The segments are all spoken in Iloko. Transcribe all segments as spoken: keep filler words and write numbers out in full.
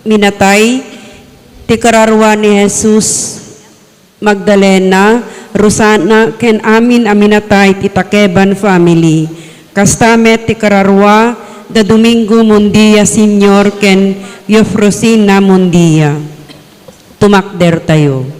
minatay, ti kararua ni Jesus Magdalena, Rosana, ken amin a minatay ti Takeban family. Kasta met ti kararua da Domingo Mundia Senior ken Eufrosina Mundia. Tumakder tayo.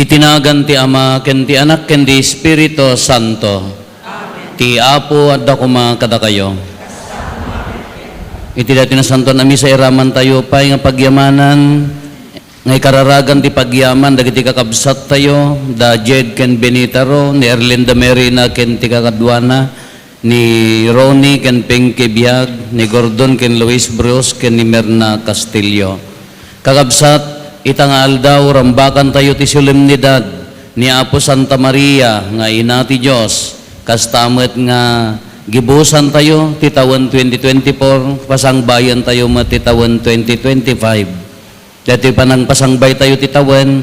Iti nagan ti Ama, ken ti Anak, ken ti Espiritu Santo. Amen. Ti Apo adda koma kadakayo. Iti daytoy nasantoan a misa, iramantayo pay nga pagyamanan nga ikararagan ti pagyaman dagiti kakabsattayo, da Jed ken Benitaro, ni Erlinda Merina ken ti kakaduana, ni Ronnie ken Pinky Biag, ni Gordon ken Luis Bruce, ken ni Merna Castillo. Kakabsat, ita nga aldaw, rambakantayo ti solemnidad Ni Apo Santa Maria nga Ina ti Dios, kasta met nga gibusantayo ti tawen twenty twenty-four, pasangbayantayo met ti tawen twenty twenty-five. Daytoy panangpasangbaytayo ti tawen,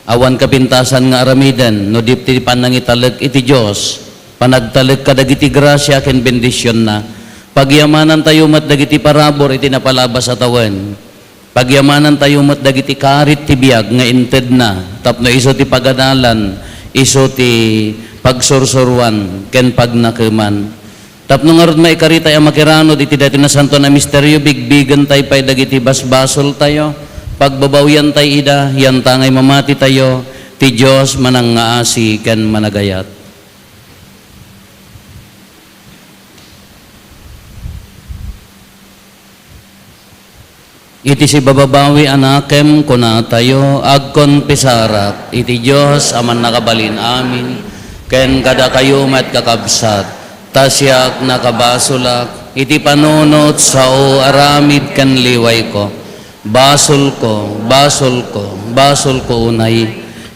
awan kapintasan nga aramiden, no di ti panangitalek iti Dios, panagtalek kadagiti grasia ken bendisionna. Pagyamanantayo met dagiti parabur iti napalabas a tawen. Pagyamanantayo met dagiti karit ti biag nga intedna tapno isu ti pagadalan, isu ti pagsursuroan ken pagnakeman. Tapno ngarud maikaritay a makiranud iti daytoy nasantoan a misterio, bigbigentay pay dagiti basbasoltayo, pagbabawyantay ida, yanta ngay mamatitayo, ti Dios manangngaasi ken managayat. Iti sibababawi a nakem, kunatayo, agkonfesarak iti Dios a Mannakabalin-amin, ken kadakayo met, kakabsat, ta siak nakabasolak iti panunot, sao, aramid, ken liwayko. Basolko, basolko, basolko unay.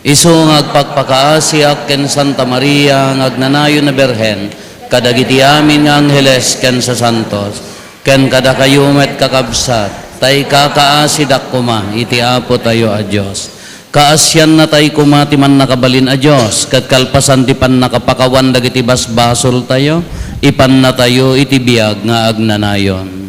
Isu nga agpakpakaasiak ken Santa Maria nga agnanayon a Birhen, kadagiti amin nga angheles ken sasantos, ken kadakayo met, kakabsat, ta ikakaasidak koma iti Apotayo a Dios. Kaasiannatay koma ti Mannakabalin a Dios, ket kalpasan ti pannakapakawan dagiti basbasoltayo, ipannatayo iti biag nga agnanayon.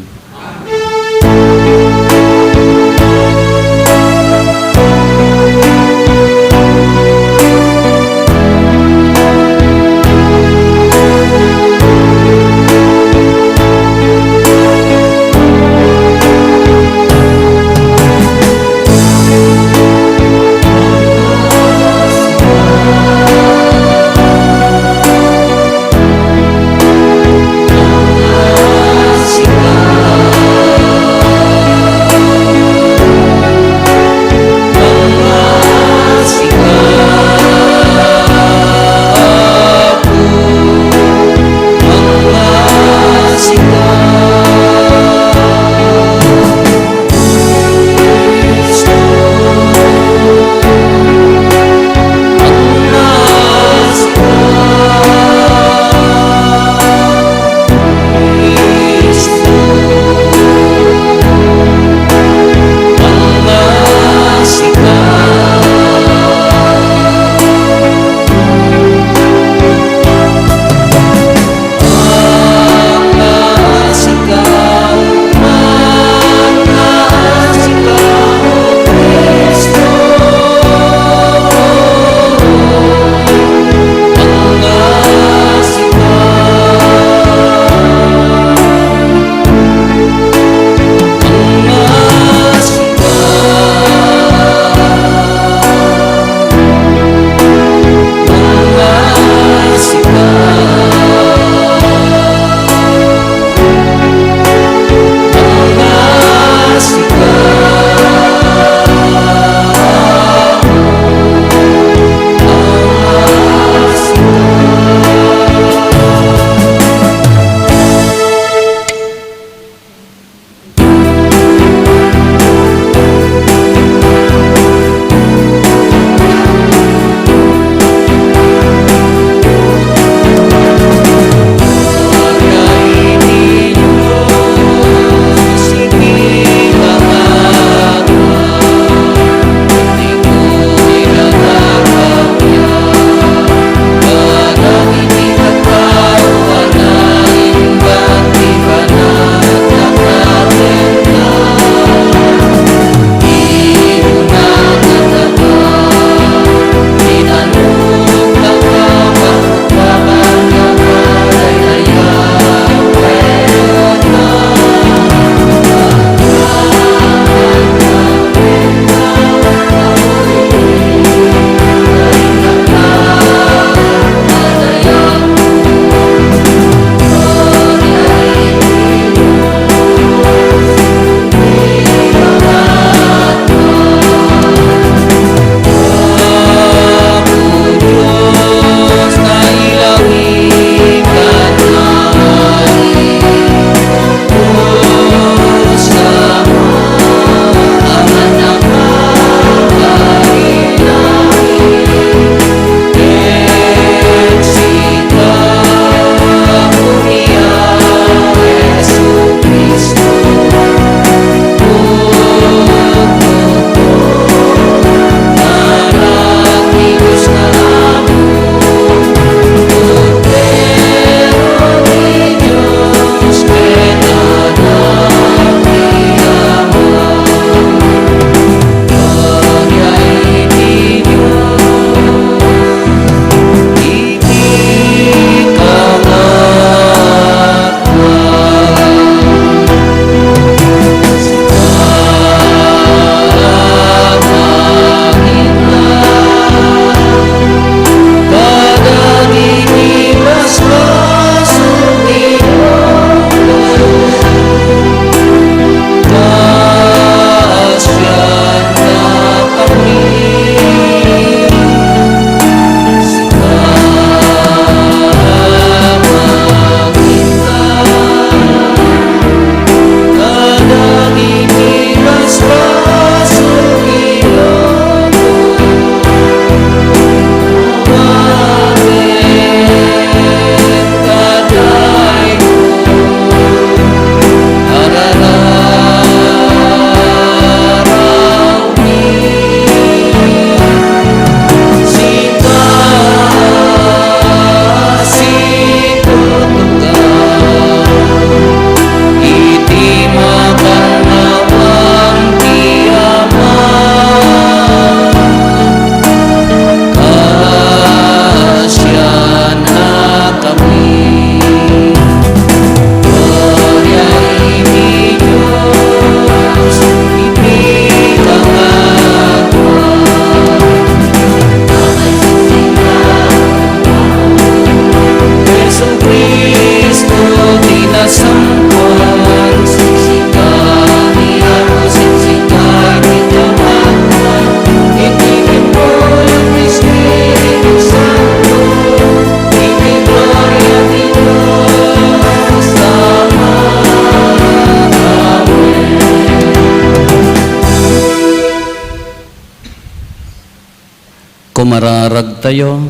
Mararagtayo.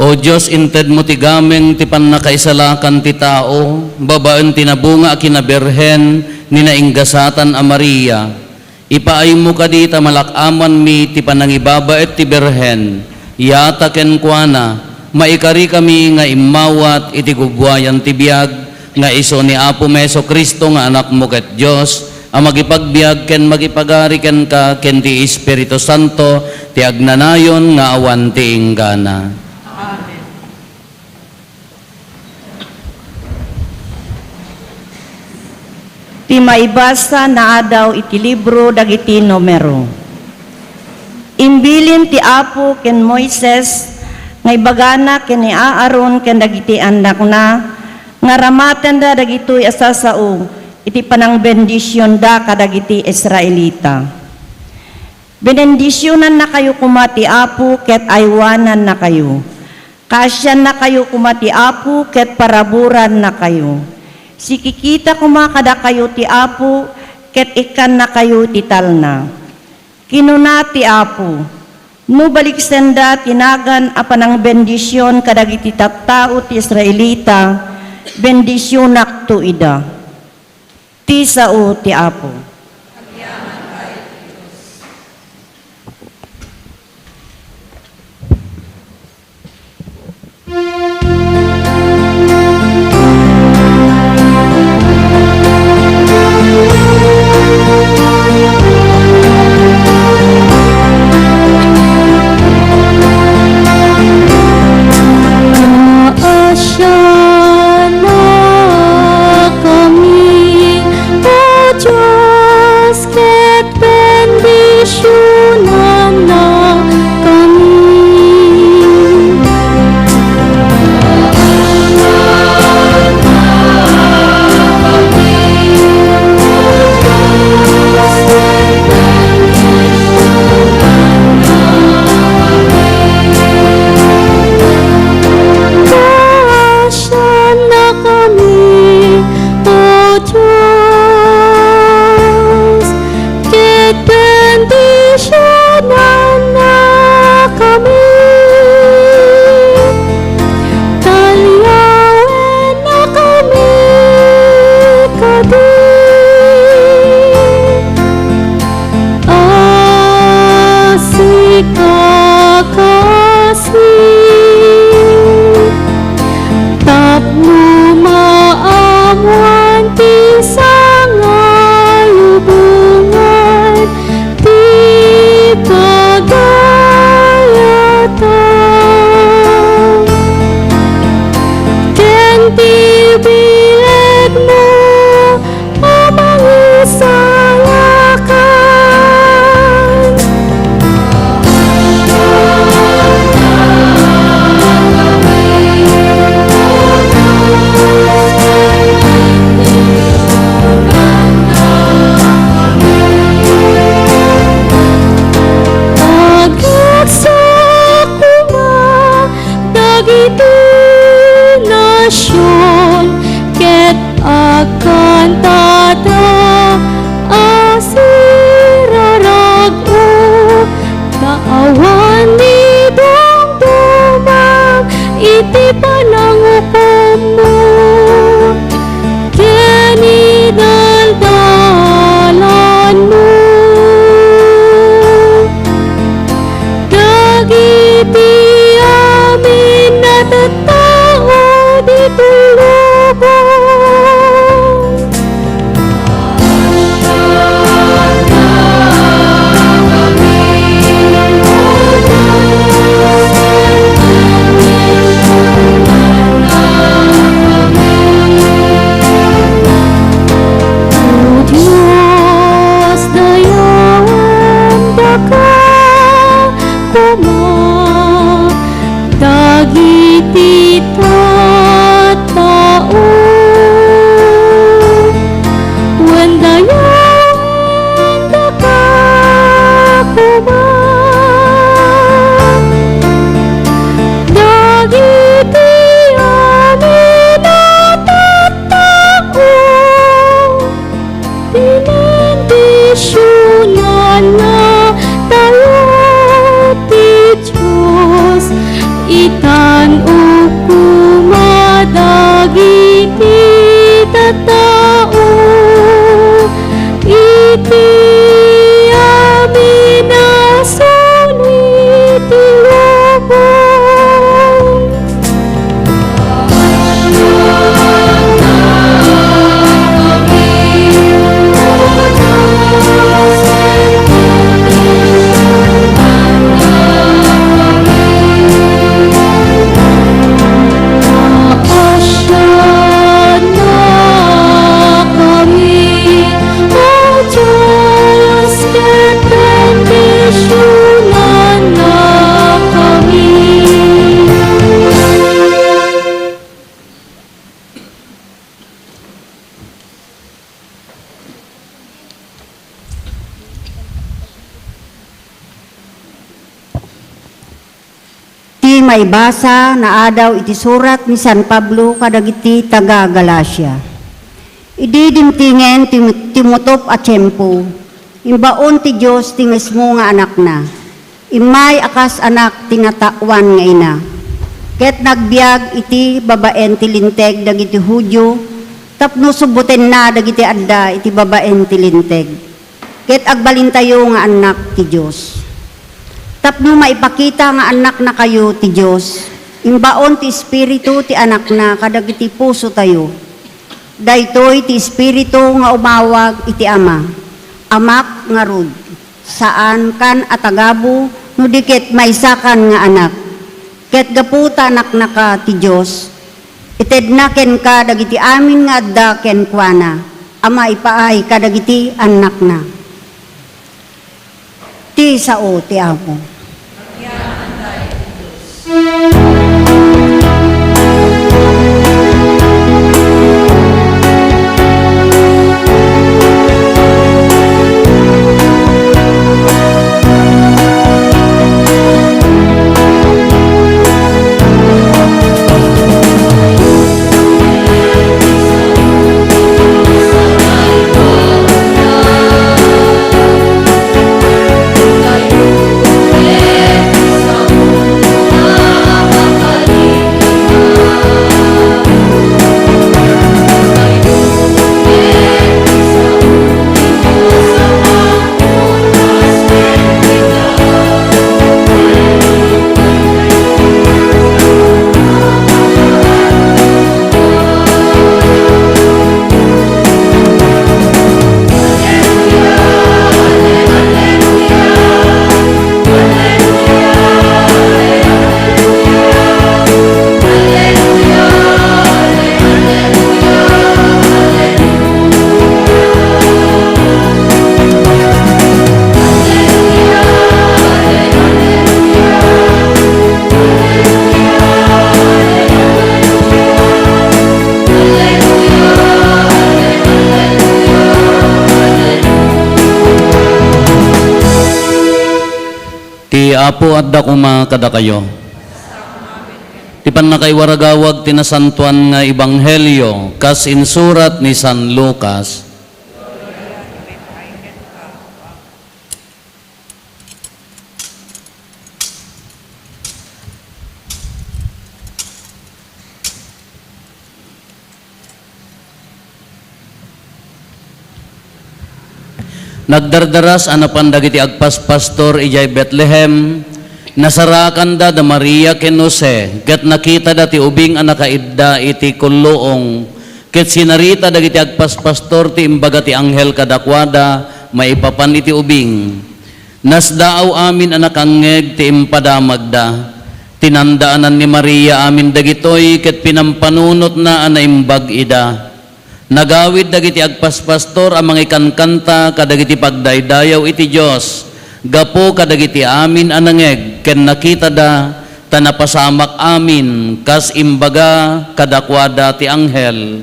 O Dios, intedmo ti gameng ti pannakaisalakan ti tao babaen ti nabunga a kinabirhen ni nainggasatan a Maria. Ipaaymo kadi ta malak-amanmi ti panangibabaet ti Birhen. Yata kenkuana, maikarikami nga immawat iti gubuayan ti biag, nga isu ni Apomi Jesu-Cristo nga Anakmo ket Dios, a mangipagbiag ken mangipagari kenka ken ti Espiritu Santo, ti agnanayon nga awan ti inggana. Amen. Ti maibasa naadaw iti libro dagiti Numero. Imbilin ti Apo ken Moises nga ibagana ken ni Aaron ken dagiti annakna nga aramatenda dagitoy a sasao iti panangbendisionda kadagiti Israelita. Benendisionannakayo koma ti Apo ket aywanannakayo. Kaasiannakayo koma ti Apo ket paraburannakayo. Sikikita koma kadakayo ti Apo ket ikkannakayo ti talna. Kinuna ti Apo, "No baliksenda ti nagan a panangbendision kadagiti tattao ti Israelita, bendisionakto ida." Ti sao ti Apo. Kaasianakami, O Dios. Tan ukuma dagiti tattao iti amin a suli ti lubong. Ti maibasa naadaw iti surat ni San Pablo kadagiti taga-Galacia. Idi dimtingen ti, ti mutop a tiempo, imbaon ti Dios ti mismo nga Anakna. Immay a kas anak ti natawan nga ina, ket nagbiag iti babaen ti Linteg dagiti Judio tapno subbotenna dagiti adda iti babaen ti Linteg. Ket agbalintayo nga annak ti Dios. Tapno maipakita nga annaknakayo ti Dios, imbaon ti Espiritu ti Anakna kadagiti pusotayo. Daytoy ti Espiritu nga umawag iti Ama, "Amak ngarud, saankan a tagabu no di ket maysakan nga anak." Ket gapu ta anaknaka ti Dios, itedna kenka dagiti amin nga adda kenkuana a maipaay kadagiti annakna. Ti sao ti Apo. Ti Apo adda koma kadakayo. Ti pannakaiwaragawag ti nasantoan nga ebanghelio kas insurat ni San Lucas. Nagdardaras a napan dagiti agpaspastor idiay Betlehem. Nasarakanda da Maria ken Jose, ket nakitada ti ubing a nakaidda iti kulluong. Ket sinarita dagiti agpaspastor ti imbaga ti anghel kadakuada maipapan iti ubing. Nasdaaw amin a nakangngeg ti impadamagda. Tinandaanan ni Maria amin dagitoy ket pinampanunotna a naimbag ida. Nagawid dagiti agpaspastor a mangikankanta kadagiti pagdaydayaw iti Dios gapu kadagiti amin a nangngeg ken nakitada, ta napasamak amin kas imbaga kadakuada ti anghel.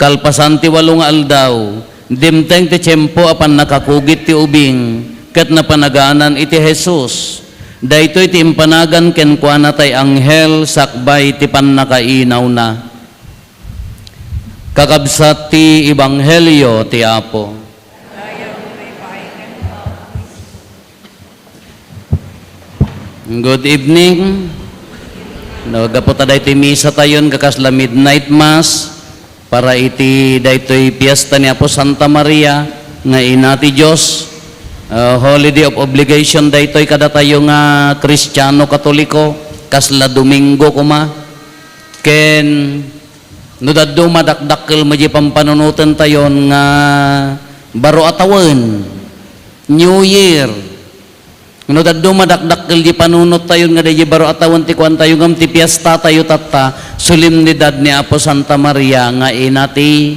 Kalpasan ti walo nga aldaw, dimteng ti tiempo a pannakakugit ti ubing, ket napanaganan iti Jesus. Daytoy ti impanagan kenkuana tay anghel sakbay ti pannakainawna. Kakabsat ti ebanghelio ti Apo. Good evening. No, gapu ta daytoy misa tayon kakasla midnight mass para iti daytoy fiesta ni Apo Santa Maria nga ina ti Dios, ah, holiday of obligation daytoy kadatayo nga Kristiano Katoliko, kasla Domingo koma. Ken no dadduma, dakdakkel met diay pampanunoten tayon nga baro a tawen, New Year. No dadduma, dakdakkel diay panunottayon nga daydiay baro a tawen ti kuantayo ngem ti fiesta tayo tatta, solemnidad ni Apo Santa Maria nga ina ti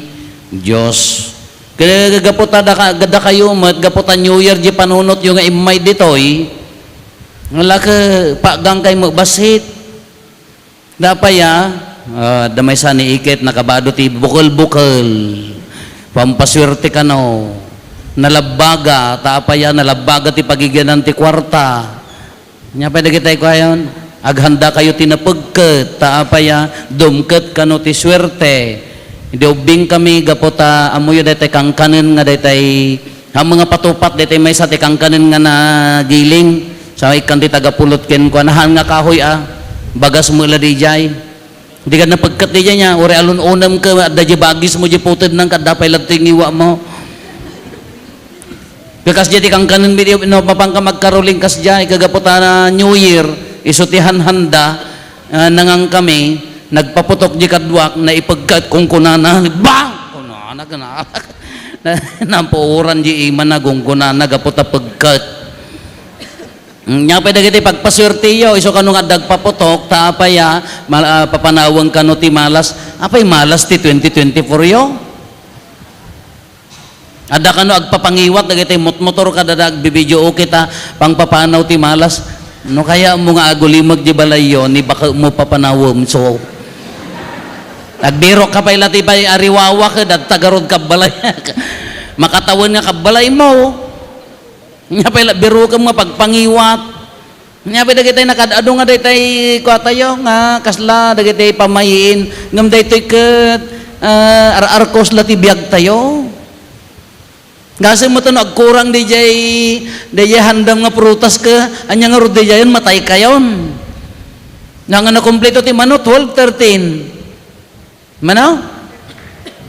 Dios. Ket gapu ta daka-, dakayo met, gapu ta New Year diay panunotyo nga immay ditoy, nga la ket pagangkay met bassit. Dapay a, ah, adda maysa ni iket, nakabado ti bukel-bukel. Pampasuerte kano. Nalabbaga, ta apay a, nalabbaga ti pagigianan ti kuarta. Ania pay dagiti kuayon? Aghanda kayo ti napegket, ta apay a, dumket kano ti suerte. Idi ubbing kami, gapu ta, ammoyo daytay kangkanen nga daytay, ammom nga patupat daytay maysa ti kangkanen nga nagiling. Sa ikkan ti tagapulot kenkuana, haan nga kahoy a, bagas met la diay. Dika napegket diay nia, uray alun-unem ka, adda diay bagismo diay putedna, ket adda pay latta ti ngiwamo. Ket kasdiay ti kangkanenmi idi, no, mapanka magkaruling kasdiay, ket gapu ta New Year, isu ti hanhanda, ah, nangangkami, nagpaputok diay kaduak, naipegket, kunkunana, bang! Kunana, kunana. Napuoran diay imana, kunkunana, gapu ta pegket. Mm, nia pay dagiti pagpasuerteyo, isu kano nga adda agpaputok, ta apay a, mal-, ah, papanawen kano ti malas. Apay malas ti twenty twenty-four yo? Adda kano agpapangiwat dagiti motmotor kada da agbibidio, okay ta pangpapanaw ti malas. No kayatmo nga agulimek diay balayyo, ni baketmo papanawem, so. Agbirok ka pay la ti pay ariwawa ket adda garud kabbalay. Makatawen nga kabbalaymo. Nia pay la, birokem nga pagpangiwat. Nia pay dagiti nakaad-adu nga daytay kuatayo nga kasla dagiti pamayiin, ngem daytoy ket, ah, ar-arkos la ti biagtayo. Gasem met no agkurang diay, diay handam nga prutas ket, ania ngarud diayen, matay kayon. Nga, nga nakumpleto ti mano, twelve, thirteen. Mano?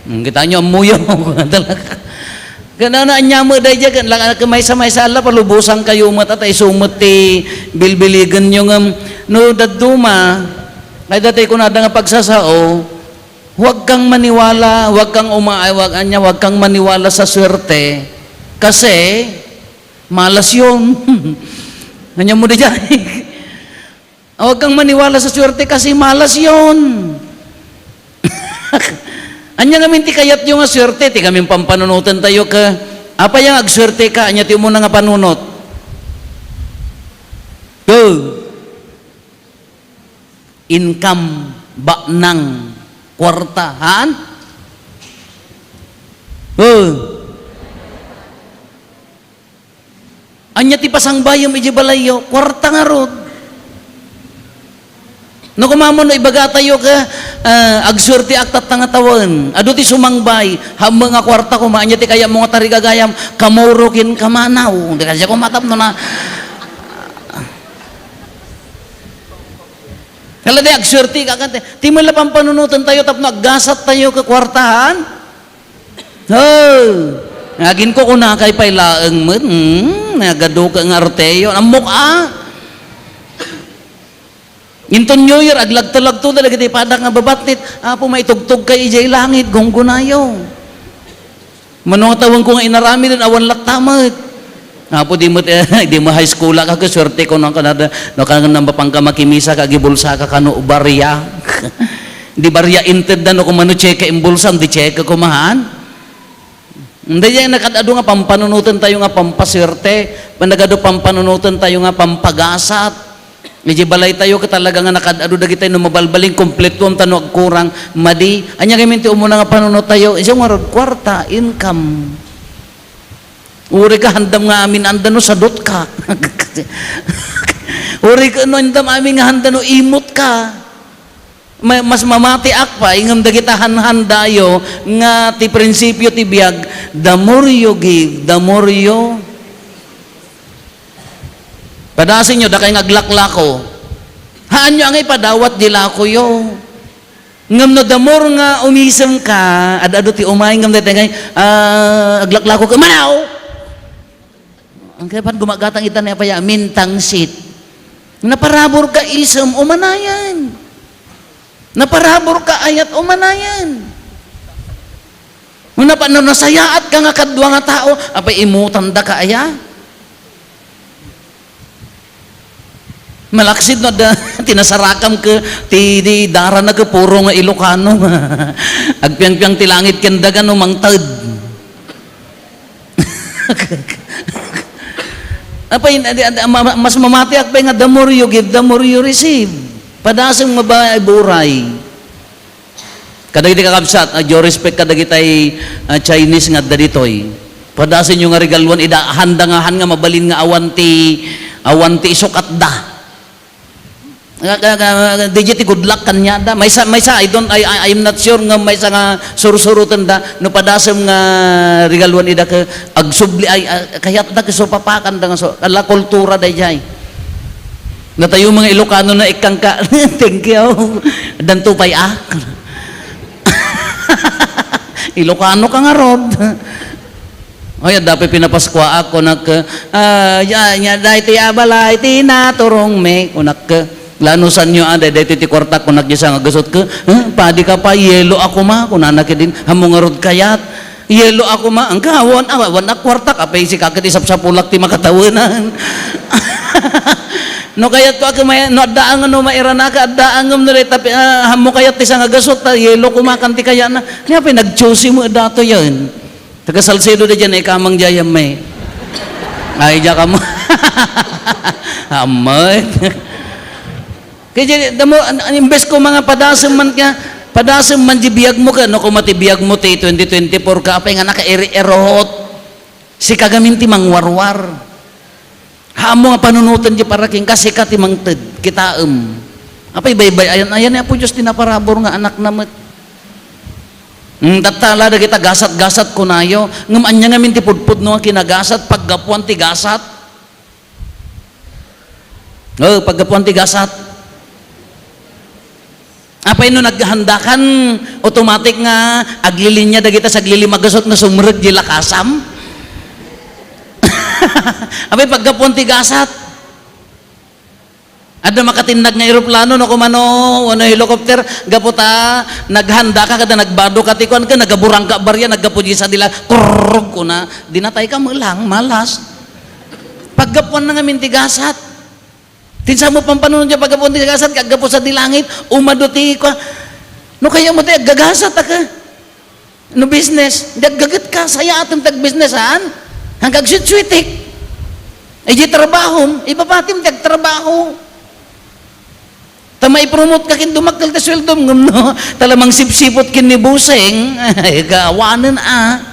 Hmm, kitaenyo, ammoyo. Talaga. Ken no, ania met daydiay, ken la-, ken maysa-maysa la, palubosan kayo met, ta isu met ti bilbiligenyo ngem, no dadduma, ay daytay kunada nga pagsasao, huwag kang maniwala, huwag kang uma-, ay, huwag, ania, huwag kang maniwala sa suerte, kasi malas yun. Ania mo daydiay? Huwag kang maniwala sa suerte kasi malas yon. Ania ngamin ti kayatyo nga suerte? Ti ngamin pampanunoten tayo ka, apay nga agsuerte ka? Ania ti umuna nga panunot? Go. Income, baknang, kwarta, haan? Go. Ania ti pasangbayem idiay balayyo? Kwarta ngarud. No, koma mo no ibagatayo ka, ah, agsuerteak tatta nga tawen. Adu ti sumangbay, hammo nga kwarta koma, ania ti kayatmo nga tarigagayam? Kamuro ken kamanaw. Di kasi koma tapno na. Kala di agsuerte ka, kan-, ti, ti man la pampanunoten tayo tapno aggasat tayo ka kwartahan. Oh, nga aginkukunakay pay laeng met, hmm, nagadu ka nga arteyo. Ammok a. Inton New Year, aglagto-lagto na lagi ti padak nga babatnit. Apo, maitugtog kay idiay langit, gunggunayo. Mano nga tawen ko nga inaramiden, awan lakta met. Apo, di met, di mo high school ka, suerte ko no kanada, no kanang mapangka makimisa ka, agibulsa ka, kano barya. Di barya inted da, no, kumano cheque in bulsa, di cheque kumahan. Daydiay nakaad-adu nga pampanunoten tayo nga pampasuerte, nakaad-adu pampanunoten tayo nga pampagasat. Idiay balay tayo ket talaga nga nakaad-adu dagitay no mabalbalin, kompletuam ta no agkurang, madi. Ania ngamin ti umuna nga panunot tayo? Isu ngarud, kwarta, income. Uray ka handam nga amin-anda no sadot ka. Uray ka no handam amin nga handa no imot ka. Ma-, mas mamatiak pay ngem dagita hanhandayo nga ti prinsipio ti biag, the more you give, the more you. Padasinyo, dakay nga aglaklako. Haanyo nga ipadawat di lakoyo. Ngem no the more nga umisemka, ad-adu ti umay, ngem daytoy ngay, ah, aglaklako ka, manaw! Ang kaya pan gumagatang ita ni apaya, mintangsit. Naparaburka isem, umanayan. Naparaburka ayat, umanayan. Una pa, no nasayaatka nga kadua nga tao, apay, imutandaka aya? Malaksid no adda ti nasarakam ket ti, ti darana ket puro nga Ilocano. Agpiangpiang ti langit ken daga no mangted. Apay, adi, adi, ma-, ma-, mas mamatiak pay nga the more you give, the more you receive. Padasem nga ba-, buray. Kadagiti kakabsat, ah, due respect kadagitay, ah, Chinese nga adda ditoy. Padasenyo nga regaluan, ida, handa nga han nga mabalin nga awan ti, awan ti isukatda. Nga, nga, nga, nga, di ti good luck kaniada. Maysa, maysa, I don't, I, I, I'm not sure nga maysa nga sursurotenda. No padasem nga regaluan ida ket agsubli, ay, ah, kayatda ket supapakanda nga su-, ala kultura daydiay. Datayo mga Ilocano na ikkangka, "Thank you. Danto pay a." Ilocano ka ngarud. Ay, adda pay pinapaskuaak, kunak, ah, ya, ya, daytoy a balay ti naturongmi, kunak. Lanusanyo a, daytoy ti kuarta, kunak, diay sangagasut ket, "Eh, padi ka pa, yelo a koma," kunana ketdin, "Ammom ngarud kayat?" Yelo a koma, "Angka, awan, awan, awan a kuartak," apay sika ket isapsapulak ti makatawenan. No kayatko a kumay-, no addaang no mairanaka, addaang no dayta pi-, ah, ammom kayat ti sangagasut, ta yelo koma kan ti kayatna. Ni apay nag-choosy mo datoyen. Taga Salcedo da diay, ikamang diay, ammay. Ay, diay kamo. Ammay. Kaya, damo, an-, an-, imbes ko mga padasem man ka, padasem man di biag mo ka, no, koma ti biag mo ti twenty twenty-four ka, apay nga nakairi-irot. Sika gamin ti mangwarwar. Haanmo nga panunoten di para kenka, sika ti mangted, kitaem. Apay baybay-ayan, ayan ni Apo Dios ti naparabur nga anakna met. Hmm, tattala dagita gasat-gasat kunayo, ngem ania ngamin ti pudpudno nga kinagasat, paggapuan ti gasat? Oh, paggapuan ti gasat. Apay no naghandakan, automatic nga aglilinya dagita saglilimagasut nga sumrek di lakasam? Apay paggapuan ti gasat. Adda makatinnag nga eroplano no kumano, wenno helicopter, gapu ta naghandaka kada nagbado ka ti kuan ken nagaburangka barya, naggapu di sadila, kurrug kuna, di natay ka melang, malas. Paggapuanna ngamin ti gasat. Ti insaanmo pampanunoten diay paggapuan ti gasat, aggapu sadi langit, umadu ti kua-, no kayatmo ti aggagasat a ka. No business, di aggagetka, sayaatem ti agbusiness, haan? Hanggang suitswitik. Idiay trabahom, ipapatim ti agtrabaho. Ta maipromote ka ken dumakkel ti sueldom, ngem no, ta la mangsipsipot ken ni Buseng, ay, awanen a.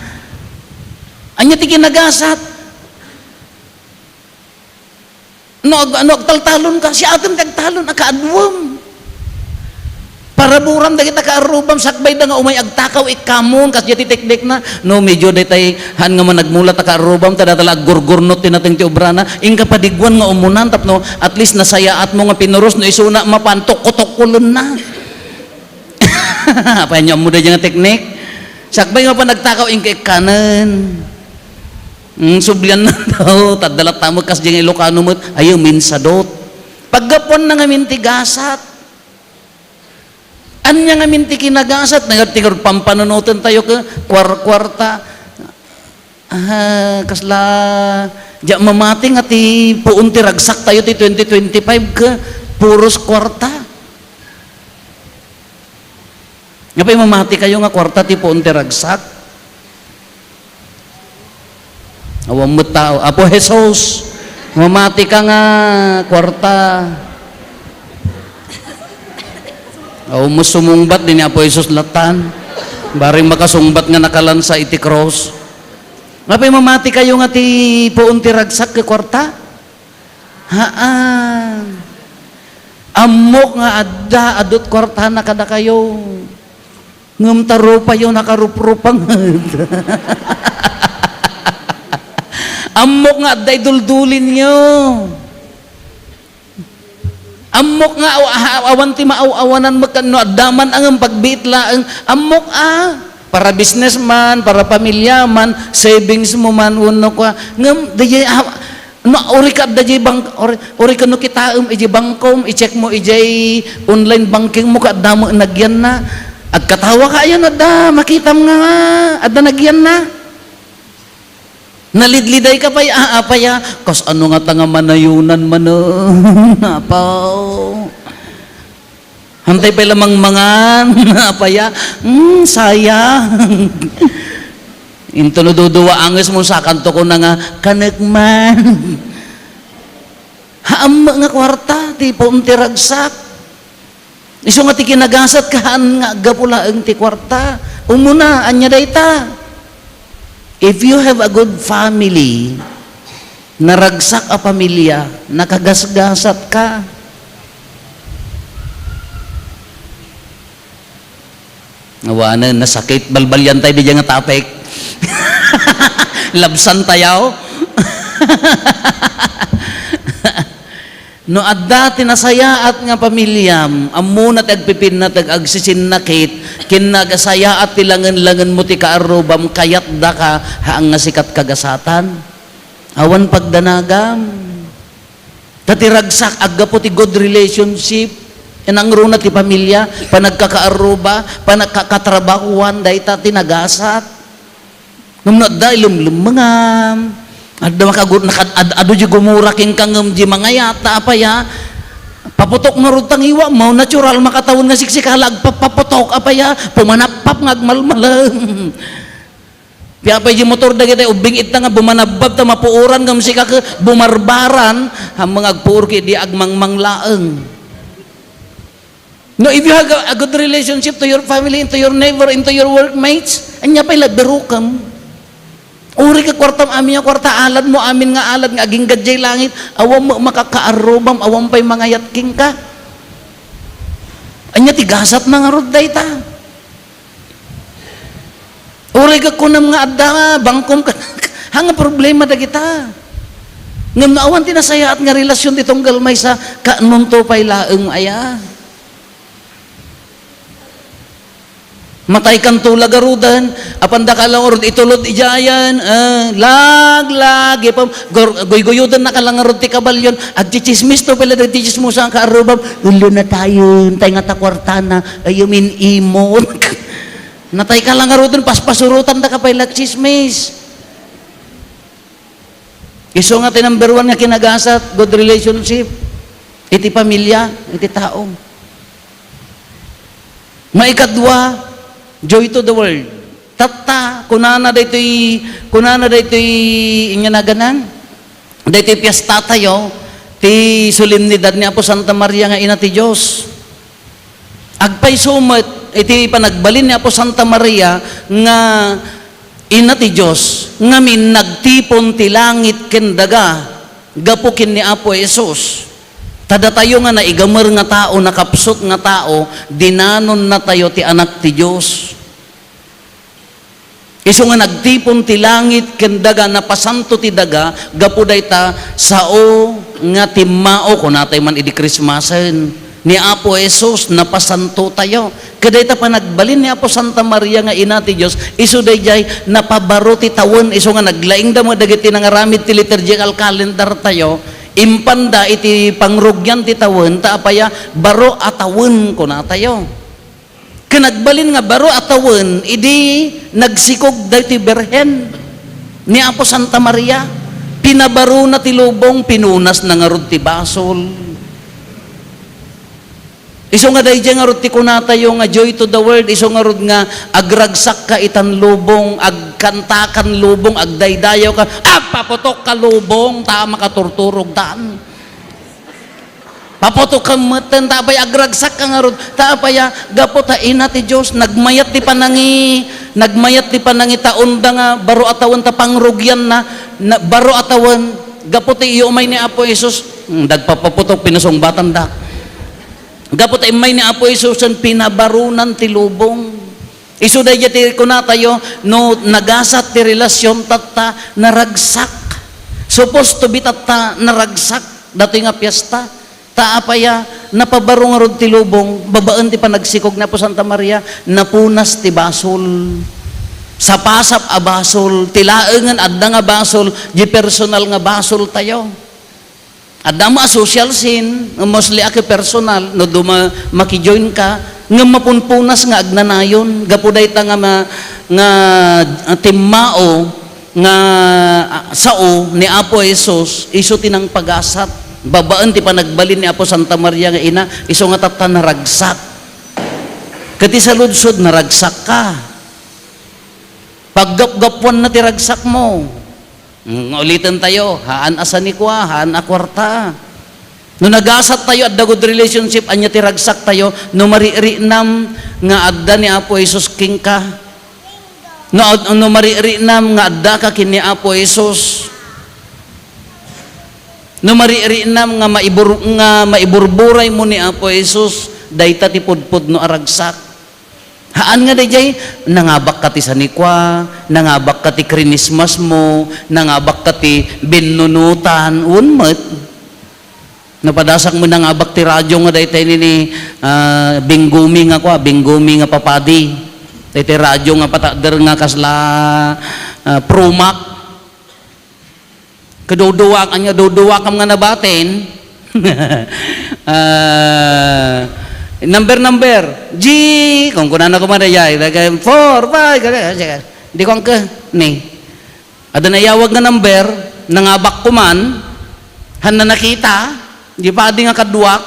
Ania ti kinagasat? No ag-, no agtaltalon ka, siatem ti agtalon a kaaduem. Paraburam dagita kaarrubam, sakbayda nga umay agtakaw ikkamon, kasdiay ti teknikna. No, medyo daytay haan nga managmula ta kaarrubam, ta data la aggurgurnot ti nateng ti obrana. Inka padiguan nga umunan tapno at least nasayaatmo nga pinuros no isuna mapan, tokko-tokkolenna. Apay, ania ammo daydiay nga teknik? Sakbay nga pa nagtakaw, inka ikkanen. Mm, sublianna daw, tadda latta met kasdiay nga Ilocano met, ayo, minsadot. Paggapuanna ngamin ti gasat. Ania ngamin ti kinagasat, nga ti pampanunoten tayo ket kuar-, kuarta. Ah, kasla, diak mamati nga ti puon ti ragsak tayo ti twenty twenty-five ket puros kuarta. Apay mamati kayo nga kuarta ti puon ti ragsak? Awan met tao. Apo Jesus, mamati ka nga kuarta. Awan met sumungbat, di ni Apo Jesus latan. Bareng makasungbat nga nakalansa iti krus. Apay mamati kayo nga ti puon ti ragsak ket kuarta? Haan. Ammok nga adda, adut kuartana kadakayo. Ngem ta rupayo nakaruprupang. Ammok nga adda iduldulinyo. Ammok nga aw-, a-, awan ti maaw-awanan met ken no adda man a ngem pagbiit laeng. Ammok a, para business man, para pamilya man, savings mo man, wenno kua. Ngem, dayjay, ah, no, uri ka adda jay bank-, uri, uri ka no kitaem, ijay bangkom, i-check mo, ijay online banking mo, ka adda met nagyanna. Agkatawa ka ayan, adda, makitam nga, adda nagyanna. Nalidliday ka pay, ah, apay, ah. Kas ano nga ta nga manayunan manen, apaw. Hantay pay lamang mangan, apay, ah. Hmm, sayang. Into no duduwa anges mo, sakanto kuna nga, kanek man. Haam nga kuarta, ti puon ti ragsak. Isu nga ti kinagasat, haan nga aggapu laeng ti kuarta. Umuna, ania dayta? If you have a good family, naragsak a pamilya, nakagasgasat ka. Awanen, nasakit. Balbalian tayo di nga topic. Labsan tayo. No adda ti nasayaat nga pamiliam, ammona ti agpipinnateg, agsisinnakit, ken nagasayaat ti langen-langenmo ti kaarrubam, kayatdaka, haan nga sika ti kagasatan. Awan pagdanagam. Ta ti ragsak, aggapu ti good relationship, inangruna ti pamilya, panagkakaarruba, panagkakatrabahuan, dayta ti nagasat. Ngem no adda ilumlumengam, adda makagu-, nakad-, ad-, adu di gumura kenka ngem di mangayat, ta apay a, paputok ngarud ta ngiwam, natural makatawen nga siksikala, agpapaputok, apay a, pumanappap nga agmalmalem. Piapay di motor dagiti ubbing ita nga bumanabbab ta mapuoran ngem sika ket bumarbaran, ammong agpuor ket di agmangmang laeng. No, if you have a, a good relationship to your family, into your neighbor, into your workmates, ania pay la, birukem. Uri ka kuartam, amin nga kuarta, alad mo, amin nga alad nga agingga diay langit, awan mo makakaarrubam, awan pay mangayat kenka. Ania ti gasat na ngarud dayta? Uray ka kunam nga adda, bangkom ka, ha nga problema dagita. Ngem no awan ti nasayaat nga relasyon ti tunggal maysa, kaanonto pay laeng aya. Matay kanto la garuden, apanda ka lang urod itulod idiayen, eh, lag, lag, ipam, gur-, guyguyoden na ka lang urod ti kabalyon, agchichismis to pala dagiti chismosa nga kaarrubam, ulo na tayo, tay nga ta kwartana, ay, umin-imot. Natay ka lang ngaruden, paspasurutan da ka pay la chismis. Isu nga ti number one nga kinagasat, good relationship. Iti pamilya, iti tao. Maikadua, joy to the world. Tatta, kunana daytoy, kunana daytoy, inya naganan, daytoy piesta tayo, ti solemnidad ni Apo Santa Maria nga Ina ti Dios. Agpayso met iti panagbalin ni Apo Santa Maria nga Ina ti Dios, ngamin nagtipon ti langit ken daga gapu ken ni Apo Jesus. Ta datayo nga naigamer nga tao, nakapsut nga tao, dinanonnatayo ti Anak ti Dios. Isu nga nagtipon ti langit ken daga, napasanto ti daga, gapu dayta, sao nga timmao, kunatay man idi Krismasen, ni Apo Jesus, napasantotayo. Ket dayta panagbalin ni Apo Santa Maria nga Ina ti Dios, isu daydiay napabaro ti tawen, isu nga naglaingda met dagiti nangaramid ti liturgical calendar tayo, impanda iti pangrugian ti tawen, ta apaya, baro a tawen, kunatayo. Ken nagbalin nga baro a tawen idi nagsikog daytoy Birhen ni Apo Santa Maria, pinabarona ti lubong, pinunasna ngarud ti basol. Isu nga daydiay ngarud ti kunatayo nga joy to the world, isu ngarud nga agragsakka itan lubong, agkantakan lubong, agdaydayawka, agpaputokka lubong, ta makaturturogtan. Paputokem metten, ta apay agragsakka ngarud, ta apay a, gapu ta Ina ti Dios, nagmayat ti panangi-, nagmayat ti panangitaonda nga baro a tawen ta pangrugianna, na, baro a tawen, gapu ti iyo umay ni Apo Jesus, hmm, dagpapaputok, pinasungbatandak. Gapu ta immay ni Apo Jesus, pinabaronan ti lubong. Isu daydiay ti kunatayo, no nagasat ti relasyon tatta, naragsak. Supposed to be tatta, naragsak. Datoy nga piesta. Ta apay a, Napabaro ngarud ti lubong, babaen ti panagsikog ni Apo Santa Maria, napunas ti basol. Sapasap a basol, ti laengen adda nga basol, di personal nga basol tayo. Adda mo a social sin, mostly a personal, no duma, makijoin ka, ngem mapunpunas nga agnanayon, gapu dayta nga ma-, nga, ah, timmao, nga, ah, sao ni Apo Jesus, isu ti nangpagasat. Babaen ti panagbalin ni Apo Santa Maria nga ina, isu nga tatta naragsak. Ket ti saludsod, naragsak ka. Paggapgapuanna ti ragsak mo. Mm, uliten tayo, haan a sanikua, haan a kuarta. No nagasat tayo, adda good relationship, ania ti ragsak tayo, no mariknam nga adda ni Apo Jesus kenka. No, no mariknam nga adda ka ken ni Apo Jesus. No mariknam nga maibur-, nga maiburburay mo ni Apo Jesus, dayta ti pudpudno a ragsak. Haan nga dayjay, nangabak ka ti sanikua, nangabak ka ti krinismas mo, nangabak ka ti binnunutan, wen met. Napadasakmo nangabak ti radyo nga daytay nini, ah, Binggomi nga kua, Binggomi nga papadi. Daytay radyo nga patakder nga kasla, ah, Promac. Kaduduak, anya duduakam nga nabatin. Ah, number, number. G, kung kunana ko man, ay, ay, four, five, kaya, kaya, di ko ang ke, ni. Ada nayawag nga number, nangabak ko man, han na nakita, di pa adi nga kaduak,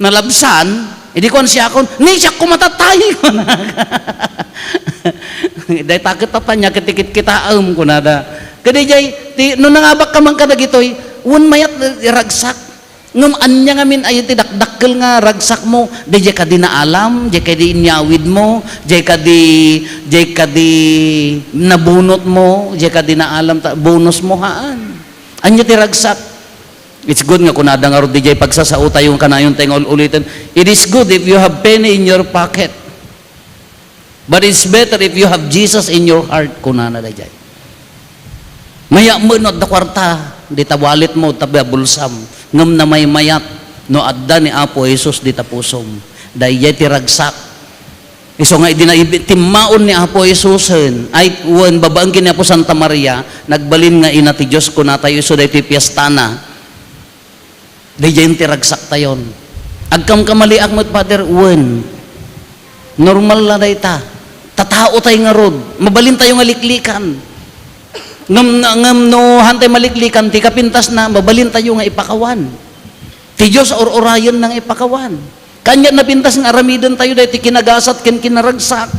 nalabsan, idi kuan siakon, "Ni, siak ko matatay," kunana. Dayta ket tatanya ket ti kitkitaem, kunada. Kadayjay, ti, no nangabak ka man kadagitoy, wen mayat iragsak. Ngem ania ngamin ayan ti dakdakkel nga ragsak mo? Dayjay kadi naalam, dayjay kadi inyawid mo, dayjay kadi, dayjay kadi nabunot mo, dayjay kadi naalam ta, bonus mo, haan. Ania ti ragsak? It's good nga kunada ngarud dayjay pagsasao tayo, kanayon tayo nga ul-uliten. It is good if you have penny in your pocket. But it's better if you have Jesus in your heart, kunana dayjay. Mayat met no adda kuarta, dita wallet mo, tabi a bulsam. Ngem namaymayat no adda ni Apo Jesus dita pusom. Dayjay ti ragsak. Isu nga idi na-, timmaon ni Apo Jesusen, ay, wen, babaen ken ni Apo Santa Maria, nagbalin nga ina ti Dios, kuna tayo, isu daytoy piestana. Daydiay ti ragsaktayon. Agkamkamaliak met, Father, wen. Normal la dayta. Tatao tay ngarud. Mabalin tayo nga liklikan. Ngem, ngem no hantay maliklikan, ti kapintasna, mabalin tayo nga ipakawan. Ti Dios, ur-urayen na nga ipakawan. Kaniat napintas nga aramiden tayo daytoy kinagasat ken kinaragsak.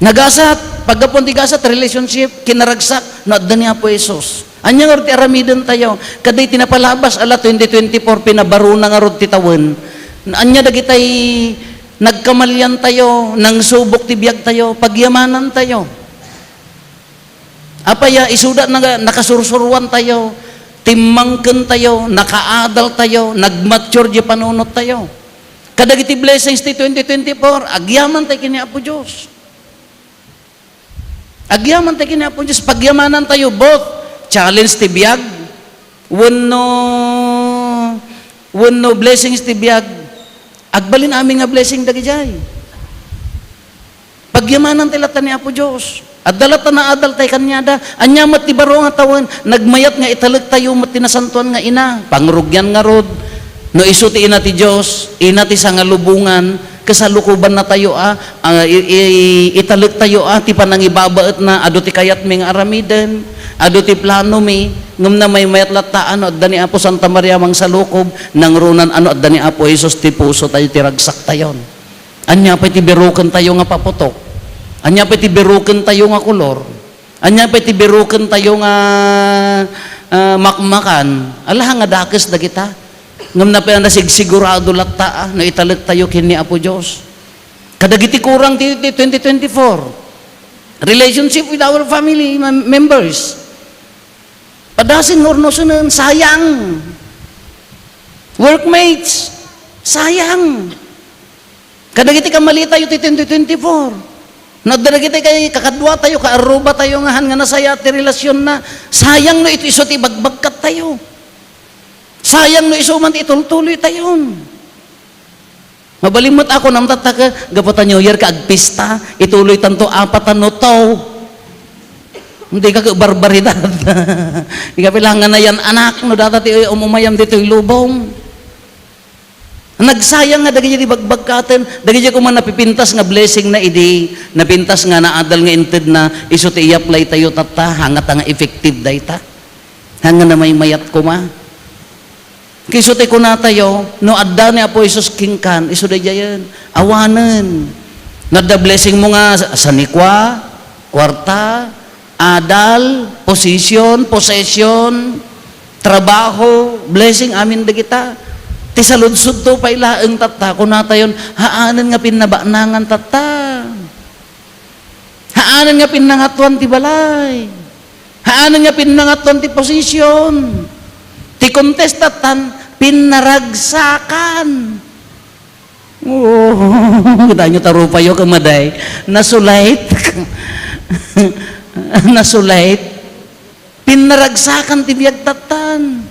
Nagasat, paggapuan ti gasat, relationship, kinaragsak, no adda ni Apo Jesus. Ania ngarud ti aramiden tayo? Kaday ti napalabas a la twenty twenty-four, pinabaruna ngarud ti tawen. Ania dagitay nagkamalian tayo, nangsubok ti biag tayo, pagyamanan tayo. Apay a isuda nga nakasursuruan tayo, timmangken tayo, nakaadal tayo, nagmature di panunot tayo. Kadagiti blessings ti twenty twenty-four, agyaman tayo ken ni Apo Dios. Agyaman tayo ken ni Apo Dios, pagyamanan tayo, both challenge ti biag, wenno, wenno blessings ti biag. Agbalin amin nga blessing dagidiay. Pagyamanan ti latta ni Apo Dios. Adda latta naadal tayo kaniada. Ania met ti baro nga tawen, nagmayat nga italek tayo met ti nasantoan nga ina. Pangrugian ngarud. No isu ti ina ti Dios, ina ti sangalubongan, kasalukobanna tayo a, a, i-, i-, italek tayo a, ti panangibabaetna, adu ti kayatmi nga aramiden, adu ti planomi, ngem namaymayat latta a no adda ni Apo Santa Maria mangsalukob, nangrunan a no adda ni Apo Jesus ti puso tayo, ti ragsak tayon. Ania pay ti biroken tayo nga paputok? Ania pay ti biroken tayo nga kolor? Ania pay ti biroken tayo nga, ah, makmakan? Ala nga dakes dagita. Ngem napay a nasigsigurado latta, ah, no italek tayo ken ni Apo Dios. Kadagiti kurang ti, ti twenty twenty-four. Relationship with our family mem-, members. Padasin nga urnosenen, sayang. Workmates, sayang. Kadagiti kamali tayo ti twenty twenty-four. No adda dagiti kay kakadua tayo, kaarruba tayo nga han nga nasaya ti relasionna, sayang no iti isu ti ibagbagkat tayo. Sayang no isu man ti itultuloy tayon. Mabalin met ako, namtatta ka, gapu ta New Year ka agpista, ituloy tanto apat a no to. Hindi ka barbaridad. Ikapilangan na yan, anak, no data ti um-, umayam ditoy lubong. Nagsayang nga dagiti bagbagkaten, dagiti koma napipintas nga blessing na idi, napintas nga naadal nga inted na, isu ti i-apply tayo tatta, hangata nga effective dayta. Hanga na maymayat koma. Kisu ti kunatayo, no adda ni Apo Jesus kenkan, isu daydiayen, awanen. No adda blessing mo nga sa-, sanikua, kuarta, adal, position, possession, trabaho, blessing amin dagita. Ti saludsodto pay laeng tatta, kunatayon, haanen nga pinnabaknangan tatta. Haanen nga pinnangatoan ti balay. Haanen nga pinnangatoan ti position. Ti contestant tan pinnaragsakan. Oh, kita nyo tarupayo kamaday. Nasulit. Nasulit. Pinnaragsakan ti biag tattan.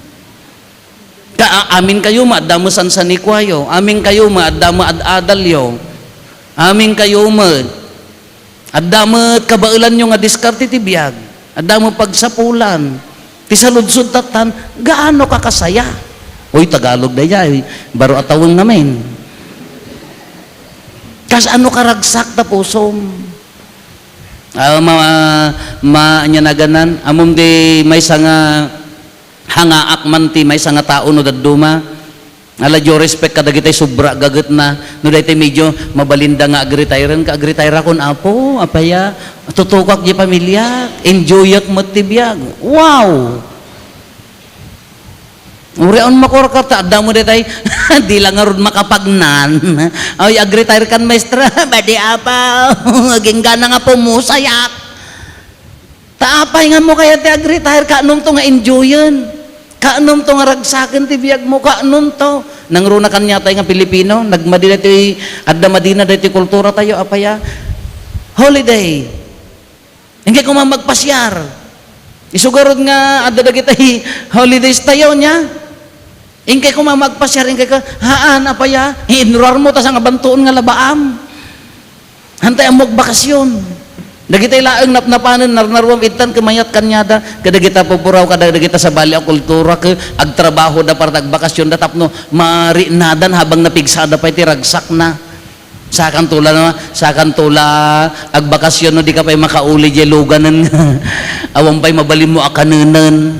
Ka-, a-, amin kayo, maadda met sansanikuayo. Amin kayo, maadda met ad-adalyo. Amin kayo, met. Adda met kabaelanyo nga diskarte ti biag. Adda met pagsapulan. Ti saludsod tattan, gaano ka kasaya? Uy, Tagalog daydiay, baro a tawen ngamin. Kasano ka ragsak ta pusom? Ah, ma-, ma-, ania naganan? Ammom di maysa nga hangaak man ti maysa nga tao no dadduma. Ala, due respect kadagitay sobra gagetna. No daytoy medyo mabalinda nga agretiren ka, agretirakon, Apo, apaya, tutukak di pamilya, enjoyak met ti biag. Wow! Uriaon makurka ta, adda mo detay, di lang ngarud makapagnan. Ay, agretire kan maestra, badi apa, aginggana nga pumusayak. Ta apay nga mo kaya ti agretire, kaanum to nga enjoyen? Kaanum to nga ragsaken ti biag mo? Kaanum to? Nangruna kaniatay nga Pilipino, nagmadi daytoy, adda madina daytoy kultura tayo, apaya? Holiday. Inkay koma magpasiar. Isu garud nga adda dagiti holidays tayo, nia? Inkay koma magpasiar, inkay ka, haan, apaya, inruar mo, ta sa nga bantuon nga labaam. Hantay ammok bakasyon. Dagiti laeng napnapanen, narnaruam, ittan, kumayat kaniada, kadagita pupuraw, kadagita sabali a kultura, ke, agtrabaho da para agbakasyon da tapno marinadan habang napigsada pay ti ragsakna. Sakan tula, no? Sakan tula, agbakasyon, no, di ka pay makauli, di luganen. Awan pay mabalin mo a kanenen.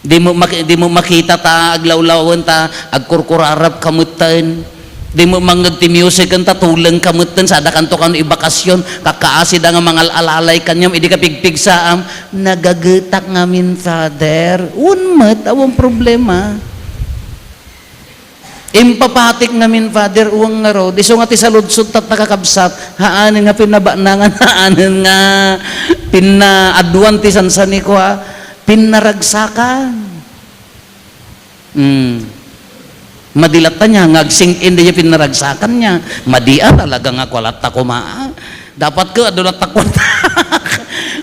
Di mo maki-, di mo makita ta aglawlawen ta agkurkurarap ka metten. Di mo mangngeg ti music ta tuleng ka metten, sada kanto kano ibakasyon, kakkaasi da nga mangal-alalay kaniam, idi ka pigpigsaam, "Nagagetak ngamin, Father." Wen met, awan problema. Impapatik ngamin, Father, uwang ngarud. Isu nga ti saludsod tatta, kakabsat, haanen nga pinnabanangan, haanen nga pinnaaduan ti sansanikua, pinnaragsakan. Hmm. Madi latta nia nga agsing-in daydiay pinnaragsakan nia. Madi a talaga nga kua latta koma. Dapat ket adu latta kuarta.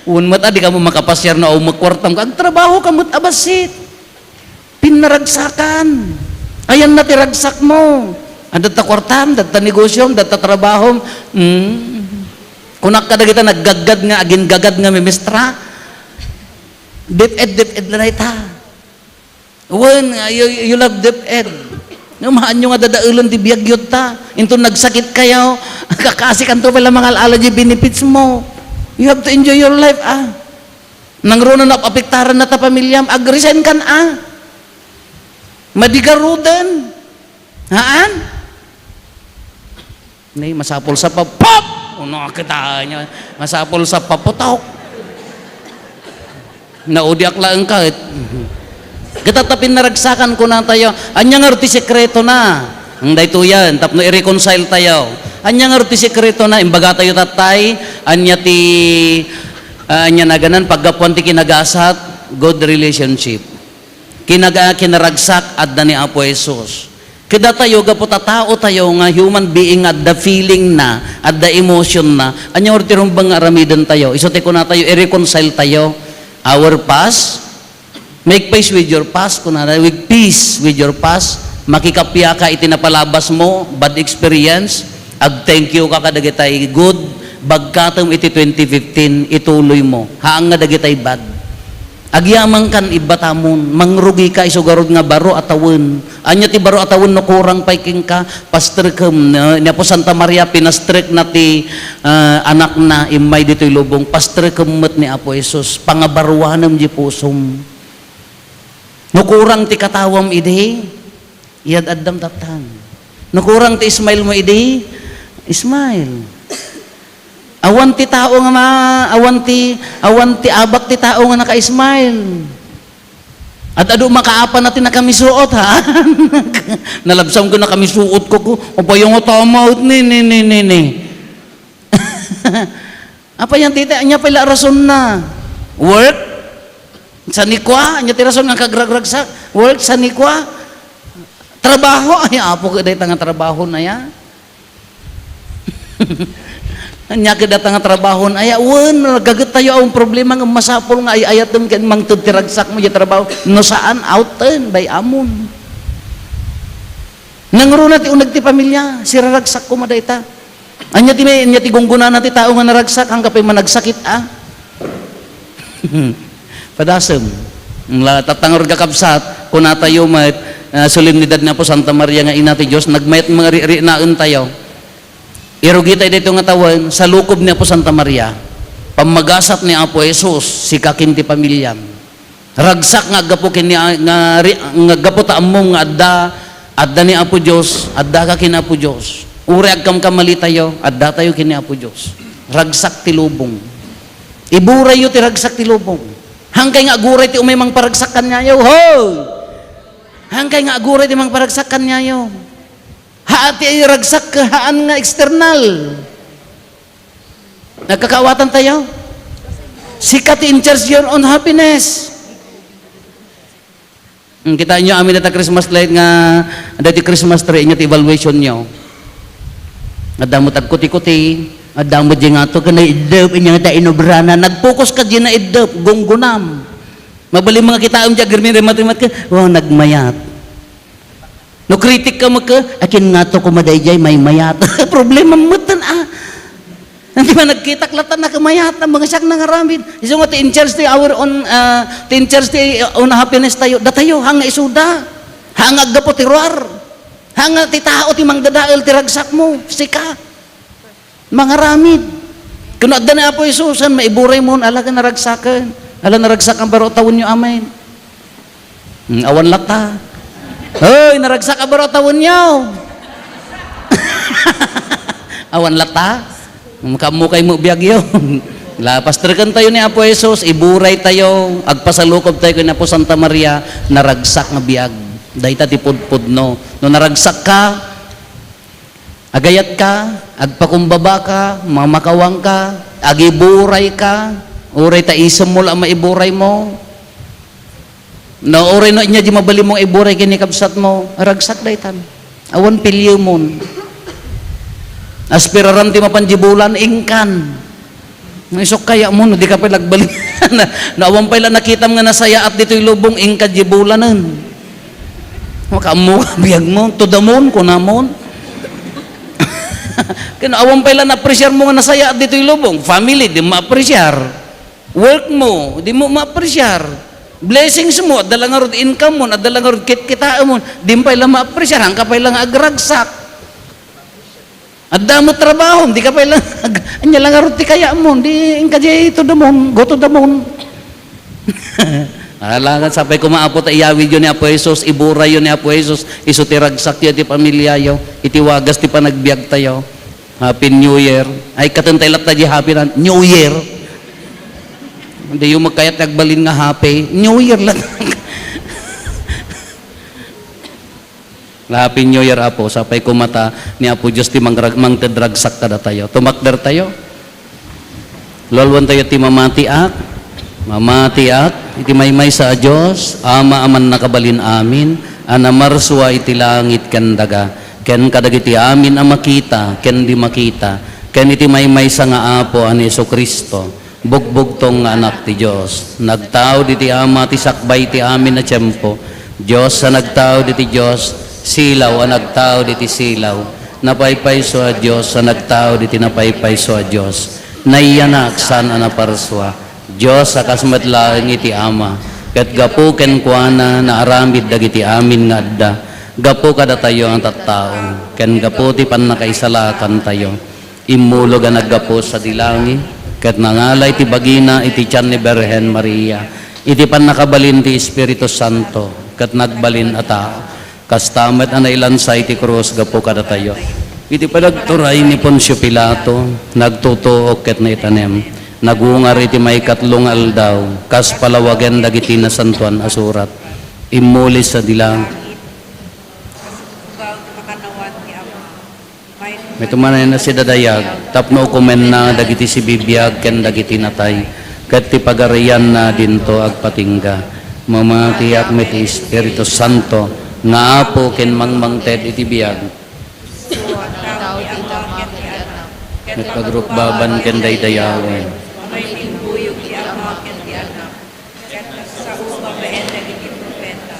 Wen met a, di ka mo makapasiar no awan met kuartam. Agtrabaho ka met a bassit. Pinnaragsakan. Ayanna ti ragsak mo. Adda ta kuartam, adda ta negosyom, adda ta trabahom. Hmm. Kunak kadagita naggaggad nga, aginggagad nga mimestra. Dip-ed, dip-ed la dayta. Wen, uh, you, you love dip-ed. No, maanyo nga dadaelen ti biagyo ta. Inton nagsakit kayo, kakasikanto pala mangal-ala di benefits mo. You have to enjoy your life, ah. Nangruna no apektaran na ta pamilyam, ag-resign kan, ah. Madi garuden. Haan? Ni, masapul sa pa-, pop! Uno, kita niya. Masapul sa paputok. Naudiak laeng ka, et. Kita ta pinnaragsakan, kuna tayo, anya nga ti sekreto na? Ang daytoyan, tapno i-reconcile tayo. Anya nga ti sekreto na? Imbaga tayo, tatay, anya ti, ah, anya naganan, paggapuan ti kinagasat, good relationship. Kinaga-, kinaragsak, adda ni Apo Jesus. Kadatayo, gapu ta tao tayo nga human being nga adda feeling na, adda emotion na, anya ti rumbeng nga aramiden tayo? Isu ti kuna tayo, i-reconcile tayo. Our past, Make peace with your past, kunana, with peace with your past. Makikappia ka iti napalabas mo, bad experience. Ag-thank you ka kadagitay good. Bagkatem iti twenty fifteen, ituloy mo. Haan nga dagitay bad. Agyamangkan, ibbatamon, mangrugi ka isu garud nga baro a tawen. Ania ti baro a tawen no kurang pay kenka? Pastrekem, no? Ni Apo Santa Maria, pinastrekna ti, ah, anakna, immay ditoy lubong. Pastrekem met ni Apo Jesus. Pangabaruanem di pusom. No kurang ti katawam idi, iyad-addam tattan. No kurang ti smile mo idi, smile. Awan ti tao nga ma-, awan ti, awan ti abak ti tao nga naka-smile. Ad-adu makaapa na ti nakamisuot, ha? Nalabsam ko nakamisuot ko, ko. Apay nga tama, ni, ni, ni, ni, ni. Apay yan, tita, anya pay la rasonna. Work? Sanikua? Anya ti rason nga kagragragsak? Work, sanikua? Trabaho? Ay, apo, dayta nga trabaho na ya. Anya kadata nga trabaho na ya? Wen, nagaget tayo ang problema nga masapol nga ay-ayatem ken mangted ti ragsak mo di trabaho. No saan, outen, bay-amon. Nangruna ti uneg ti pamilya, siraragsak koma dayta. Anya ti may, anya ti gunggunana ti tao nga naragsak, hangga pay managsakit, a? Padasem. La, tatta ngarud, kakabsat, kunatayo met, ah, solemnidad ni Apo Santa Maria nga Ina ti Dios, nagmayat nga ri-, rinaentayo. Irugi tayo daytoy nga tawen, salukob ni Apo Santa Maria. Pammagasat ni Apo Jesus, sika ken ti pamiliam. Ragsak nga aggapu ken ni, nga ri-, nga aggapu ta ammom nga adda, adda ni Apo Dios, adda ka ken Apo Dios. Uray agkamkamali tayo, adda tayo ken ni Apo Dios. Ragsak ti lubong. Iburayyo ti ragsak ti lubong. Hangkay nga aguray ti umay mangparagsak kaniayo. Hoy! Hangkay nga aguray ti mangparagsak kaniayo. Haan ti iragsak, haan nga external. Nagkakaawatan tayo? Sika ti in charge your own happiness. Hmm, kita nyo, amin data Christmas light nga, dati Christmas tree, inyo ti evaluation nyo. Adda mo tagkuti-kuti, adda mo di nga to, kanaidep, inya ta inubrana. Nag-focus ka di naidep, gunggunam. Mabalin mga kitaem di agrimin, remat-remat ka, wow, nagmayat. No kritik ka, magka, "Akin nga to, kumadayjay, maymayat." Problema metten, a. Di ba nagkitak latan na kamayat na mga siyak nangaramid. Isu nga ti in charge ti our own, ah, ti in charge ti own happiness tayo. Datayo, hanga isuda. Hanga aggapu ti ruar. Hanga ti tao ti mangdadael ti ragsak mo. Sika. Mangaramid. Ken no adda ni Apo Jesus, saan maiburay mo, ala nga naragsaken. Ala, naragsak ang baro tawenyo, amen. Hmm, awan latta. Hoy, naragsak ang baro tawenyo. Awan latta. Hmm, kaammo kay mo biagyo. La, pastreken tayo ni Apo Jesus, iburay tayo, agpasalukob tayo ken Apo Santa Maria, naragsak nga biag. Dayta ti pudpudno. No naragsak ka, Agayat ka, agpakumbaba ka, mamakawang ka, agiburay ka, uray ta isem mo la maiburay mo. No, uray no, anya di mabalin mong iburay ken ni kabsat mo, ragsak daytan. Awan piliyemon. Aspiraram ti mapan di bulan, ingkan. Isok kaya mo, no, di ka pay nagbalin. Na, no, awan pay la nakitam nga nasayaat ditoy lubong, ingka di bulanen. Makaammo ka, biag mo, to the moon, kunamon. Ken awan pay la na-appreciate mo nga nasayaat ditoy lubong, family, di mo ma-appreciate. Work mo, di mo ma-appreciate. Blessings mo, adda la ngarud income mo, adda la ngarud kitkitaem mo, di mo pay la ma-appreciate, hangka pay la nga agragsak. Adda mo trabaho, di ka pay lang, anya lang ngarud ti kaya mo, di inka di to the moon, go to the moon. Alangan, sapay koma, Apo, ta iyawid yo ni Apo Jesus, iburay yo ni Apo Jesus, isu ti ragsak yo, ti pamilya yo, iti wagas ti panagbiag tayo. Happy New Year. Ay, katen tayo latta di happy na New Year. Di yo magkayat agbalin nga happy. New Year lang. Happy New Year, Apo. Sapay koma ta ni Apo Dios ti mangrag-, mangtedragsak kadatayo. Tumakder tayo. Lualwan tayo ti mamatiak. Mamatiak iti maymaysa a Dios, Ama a mannakabalin amin, a namarsua iti langit ken daga, ken kadagiti amin a makita ken di makita, ken iti maymaysa nga Apo a ni Jesu-Cristo. Bugbugtong nga Anak ti Dios, nagtaud iti Ama ti sakbay ti amin a tiempo. Dios a nagtaud iti Dios, silaw a nagtaud iti silaw. Napaypayso a Dios a nagtaud iti napaypayso a Dios. Nayanak saan a naparsua. Dios a kas met laeng iti Ama, ket gapu kenkuana naaramid dagiti amin nga adda. Gapu kadatayo nga tattao, ken gapu ti pannakaisalakantayo. Immulog a naggapu sadi langit, ket nangala iti bagina iti tian ni Birhen Maria, iti pannakabalin ti Espiritu Santo, ket nagbalin a tao. Kasta met a nailansa iti krus gapu kadatayo. Iti panagturay ni Poncio Pilato, nagtutuok ket naitanem. Nagungar iti maikatlo nga aldaw, kas palawagen dagiti Nasantoan a Surat. Immuli sadi langit. Met manen a sidadayag, tapno ukomenna dagiti sibibiag ken dagiti natay, ket ti pagarianna dinto agpatingga. Mamatiak met ti Espiritu Santo, nga Apo ken mangmangted iti biag. Met pagrukbaban ken daydayawen. Ket nagsao babaen dagiti profeta.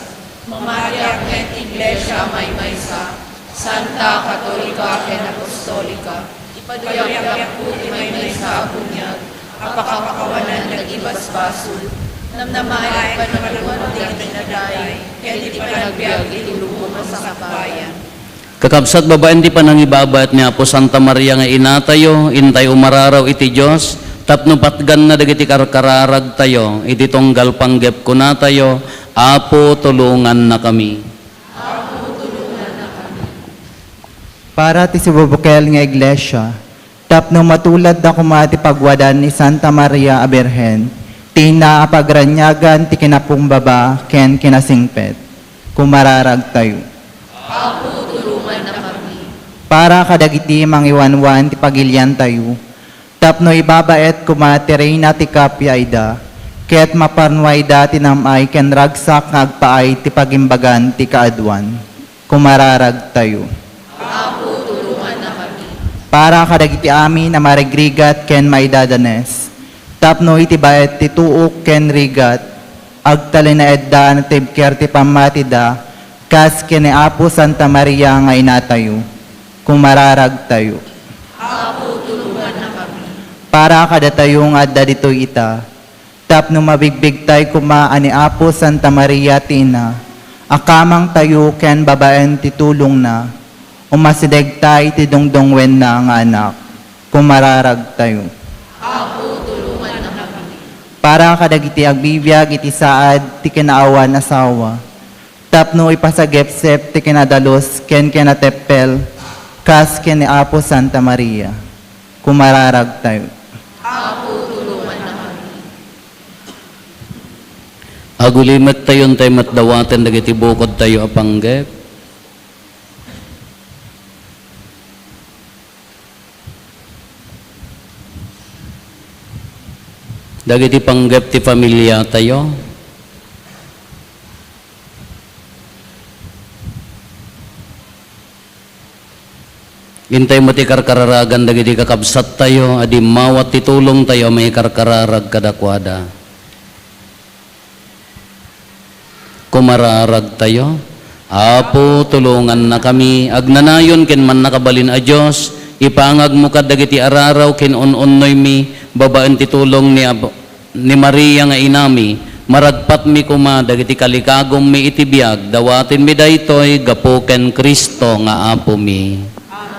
Mamatiak met ti Iglesia a maymaysa, santa, katolika, ken apostolika. Ipaduyakyakko ti maymaysa a buniag a pakapakawanan dagiti basbasol. Namnamaen ti panagbannog dagiti natay, ken ti panagbiag iti lubong a sakbayan. Kakabsat, babaen ti panangibabaet ni Apo Santa Maria nga inatayo, intay umararaw iti Dios, tapno patganna dagiti karkararagtayo, iti tunggal panggep kunatayo, Apo, tulongannakami. Para ti sibubukel nga iglesia, tapno matuladda koma ti pagwadan ni Santa Maria a Birhen, ti ina a pagraniagan ti kinakumbaba ken kinasingpet. Kumararagtayo. Apo, tulongannakami. Para kadagiti mangiwanwan ti pagiliantayo, tapno ibabaet koma ti Reyna ti kappia ida, ket maparnuayda ti nam-ay ken ragsak nga agpaay ti pagimbagan ti kaaduan. Kumararagtayo. Apo, tulongannakami. Para kadagiti amin a marigrigat ken maidadanes, tapno iti baet ti tuok ken rigat, agtalinaedda a natibker ti pammatida, kas ken ni Apo Santa Maria nga inatayo. Kumararagtayo. Apo, tulongannakami. Para kadatayo nga adda ditoy ita, tapno mabigbigtay koma a ni Apo Santa Maria ti ina, a kamangtayo ken babaen ti tulongna, umasidegta iti dungdungngoenna nga Anak. Kumararagtayo. Apo, tulongannakami. Para kadagiti agbibiag iti saad ti kinaawan asawa, tapno ipasagepsep ti kinadalus ken kinateppel kas ken ni Apo Santa Maria. Kumararagtayo. Apo, tulongannakami. Agulimettayo intay met dawaten dagiti bukodtayo a panggep. Dagiti panggep ti familiatayo. Intay met ti karkararagan dagiti kakabsattayo a dimmawat ti tulongtayo a maikarkararag kadakuada. Kumararagtayo. Apo, tulongannakami. Agnanayon ken mannakabalin a Dios, ipangagmo kadagiti araraw ken un-unnoymi babaen ti tulong ni Ab-, ni Maria nga inami. Maragpatmi koma dagiti kalikagummi iti biag. Dawatenmi daytoy gapu ken Cristo nga Apomi. Amen.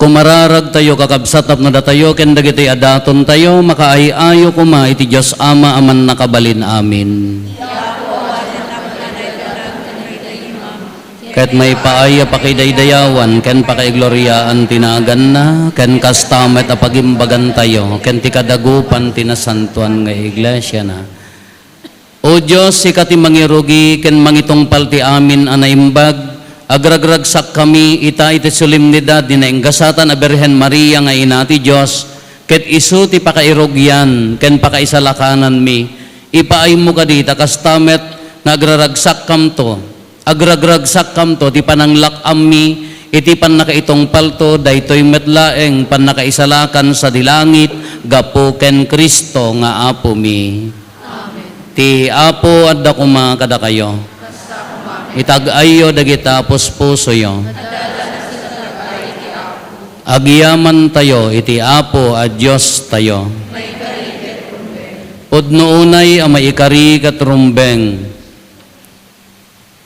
Kumararagtayo, kakabsat, tapno datayo ken dagitoy a datontayo makaay-ayo koma iti Dios Ama a Mannakabalin-amin. Ket maipaay a pakidaydayawan ken pakaigloriaan ti naganna, ken kasta met a pagimbagantayo ken ti kadagupan ti nasantoan nga iglesiana. O Dios, sika ti mangirugi ken mangitungpal ti amin a naimbag, agragragsakkami ita iti solemnidad ni nainggasatan a Birhen Maria nga Ina ti Dios, ket isu ti pakairugian ken pakaisalakananmi. Ipaaymo kadi ta kasta met nga agraragsakkamto, agragragsakkamto ti pananglak-ammi iti pannakaitungpalto, daytoy met laeng pannakaisalakan sadi langit gapu ken Cristo nga Apomi. Ti Apo adda koma kadakayo. Itag-ayyo dagita puspusoyo. Agyamantayo iti Apo a Diostayo. Pudno unay a maikari ket rumbeng.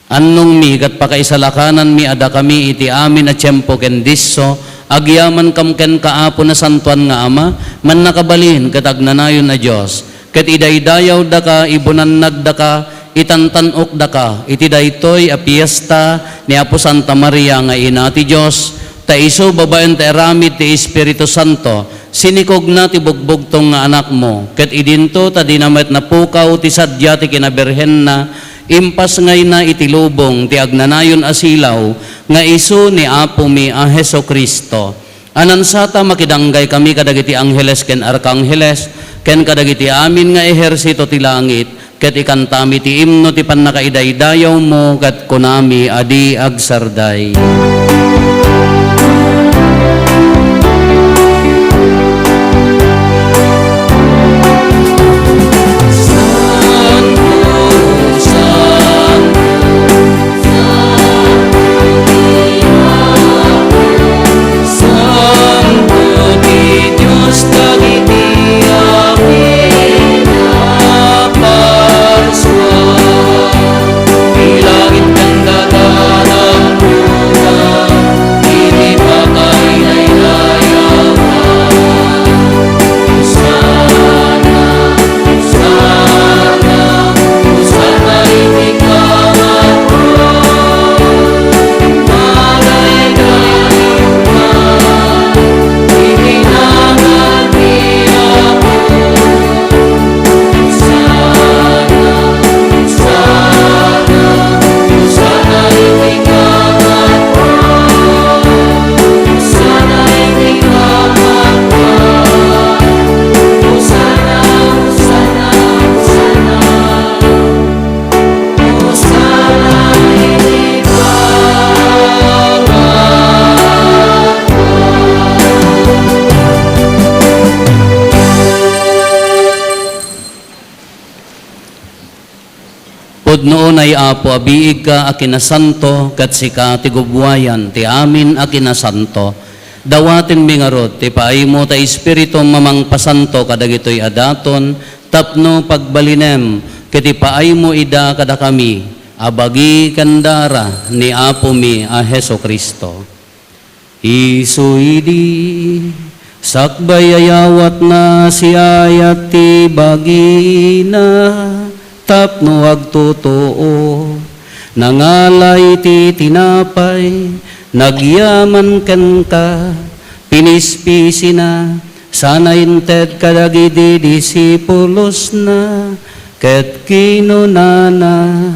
Annongmi ket pakaisalakananmi a dakami iti amin a tiempo ken disso, agyamankam kenka, Apo, Nasantoan nga Ama, Mannakabalin ket Agnanayon a Dios, ket idaydayawdaka, ibunannagdaka, itantan-okdaka iti daytoy a fiesta ni Apo Santa Maria nga Ina ti Dios, ta isu babaen ta aramid ti Espiritu Santo, sinikogna ti bugbugtong nga Anakmo, ket idinto ta dina met napukaw ti sadia ti kinabirhenna, impasngayna iti lubong ti agnanayon a silaw nga isu ni Apomi a Jesu-Cristo. A nansata, makidanggay kami kadagiti angheles ken arkangheles, ken kadagiti amin nga ehersito ti langit, ket ikantami ti imno ti pannakaidaydayawmo, ket kunami a di agsarday. Pudno unay, Apo, a biigka a kinasanto, ket sika ti gubbuayan ti amin a kinasanto. Dawatenmi ngarud ti paaymo ta Espiritum a mangpasanto kadagitoy a daton tapno pagbalinem ket ipaaymo ida kadakami a bagi ken dara ni Apomi a Jesu-Cristo. Isu idi, sakbay a yawatna, siayat ti bagina tapno agtutuo. Nangala iti tinapay, nagyaman kenka, pinispisina, sana inted kadagidi disipulosna, ket kinunana,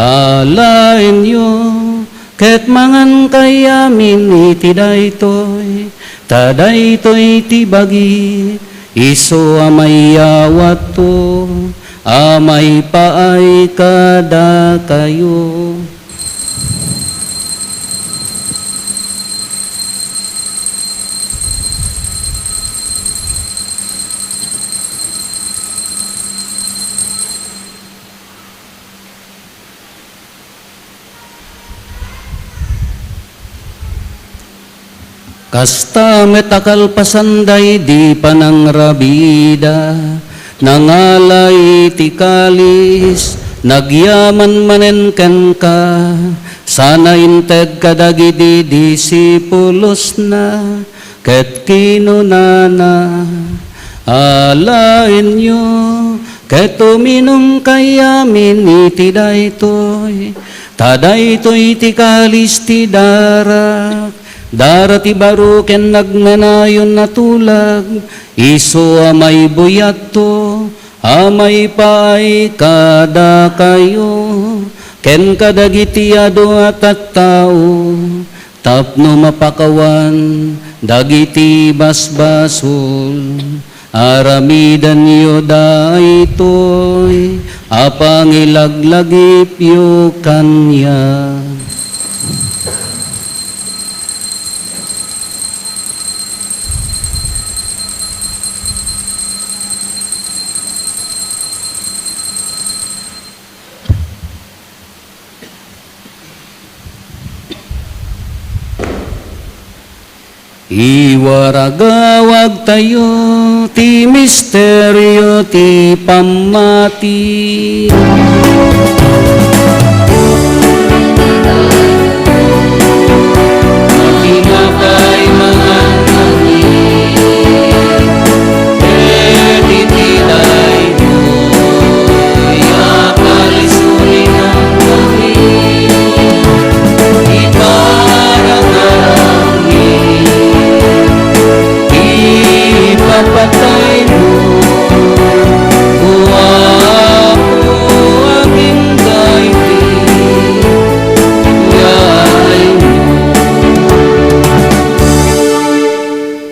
"Alaenyo, ket mangankayo amin iti daytoy, ta daytoy ti bagi, isu a maiyawatto a maipaay kadakayo." Kasta met a kalpasan daydi panangrabiida, nangala iti kalis, Nagyaman manen kenka, sana integ kadagiti disipulosna, ket kinunana, "Alaenyo ket uminumkayo amin iti daytoy, ta daytoy ti kalis ti darak, dara ti baro ken nagnanayon a tulag, isu a maibuyatto, a maipaay kadakayo ken kadagiti adu a tattao tapno mapakawan dagiti basbasol. Aramidenyo daytoy a pangilaglagipyo kaniak." Iwaragawagtayo ti misterio ti pammati. Tinapay mangan kami, ket iti daytoy a kalisuringan kami, iparangarangmi ti ipapataymo, O Apo, agingga iti yaymo.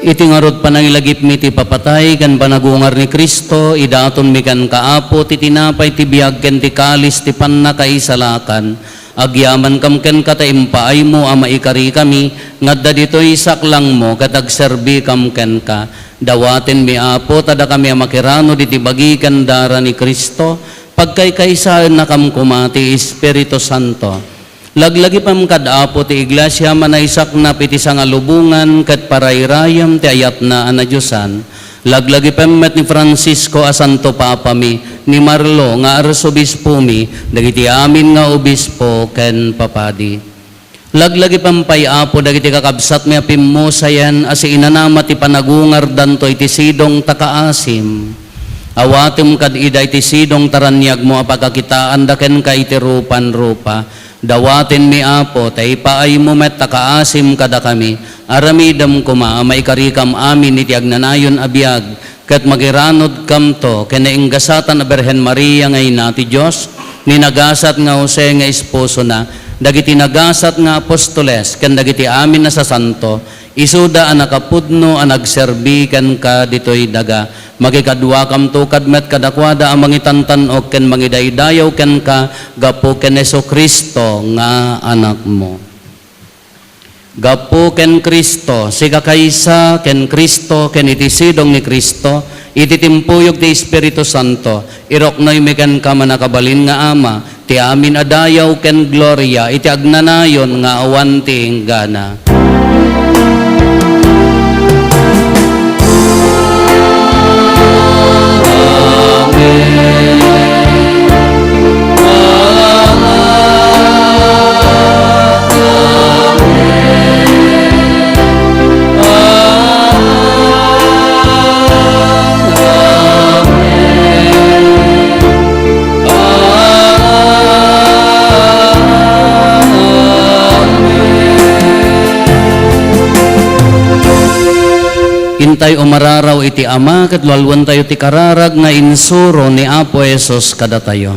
Iti ngarud panangilagipmi ti ipapatay ken panagungar ni Cristo, idatonmi kenka, Apo, ti tinapay ti biag ken ti kalis ti pannakaisalakan. Agyamankam kenka ta impaaymo a maikarikami nga adda ditoy saklangmo ket agserbikam kenka. Dawatenmi, Apo, ta dakami a makiranod iti bagi ken dara ni Cristo, pagkaykaysaennakam koma ti Espiritu Santo. Laglagipem kad Apo ti Iglesia a manaisaknap iti sangalubongan ket parayrayam ti ayatna a nadiosan. Laglagipem met ni Francisco a Santo Papami, ni Marlo nga Arsobispomi, dagiti amin nga obispo ken papadi. Laglagipem pay, Apo, dagiti kakabsatmi a pimmusayen a siinanama ti panagungardanto iti sidong ta kaasim. Awatem kad ida iti sidong ta raniagmo a pagakitaanda kenka iti rupan-rupa. Dawatenmi, Apo, ta ipaaymo met ta kaasim kadakami. Aramidem koma a maikarikam amin iti agnanayon a biag, ket magiranodkamto ken nainggasatan a Birhen Maria nga Ina ti Dios, ni nagasat nga Jose nga esposona, dagiti nagasat nga apostoles, ken dagiti amin a sasanto, isuda a nakapudno a nagserbi kenka ditoy daga. Makikaduakamto kad met kadakuada a mangitantan-ok ken mangidaydayaw kenka gapu ken Jesu-Cristo nga Anakmo. Gapu ken Cristo, sika kaysa ken Cristo, ken iti sidong ni Cristo, iti timpuyog ti Espiritu Santo, iruknoymi kenka, mannakabalin nga Ama, ti amin a dayaw ken gloria iti agnanayon nga awan ti inggana. Intay umararaw iti Ama ket lualuentayo ti kararag nga insuro ni Apo Jesus kadatayo.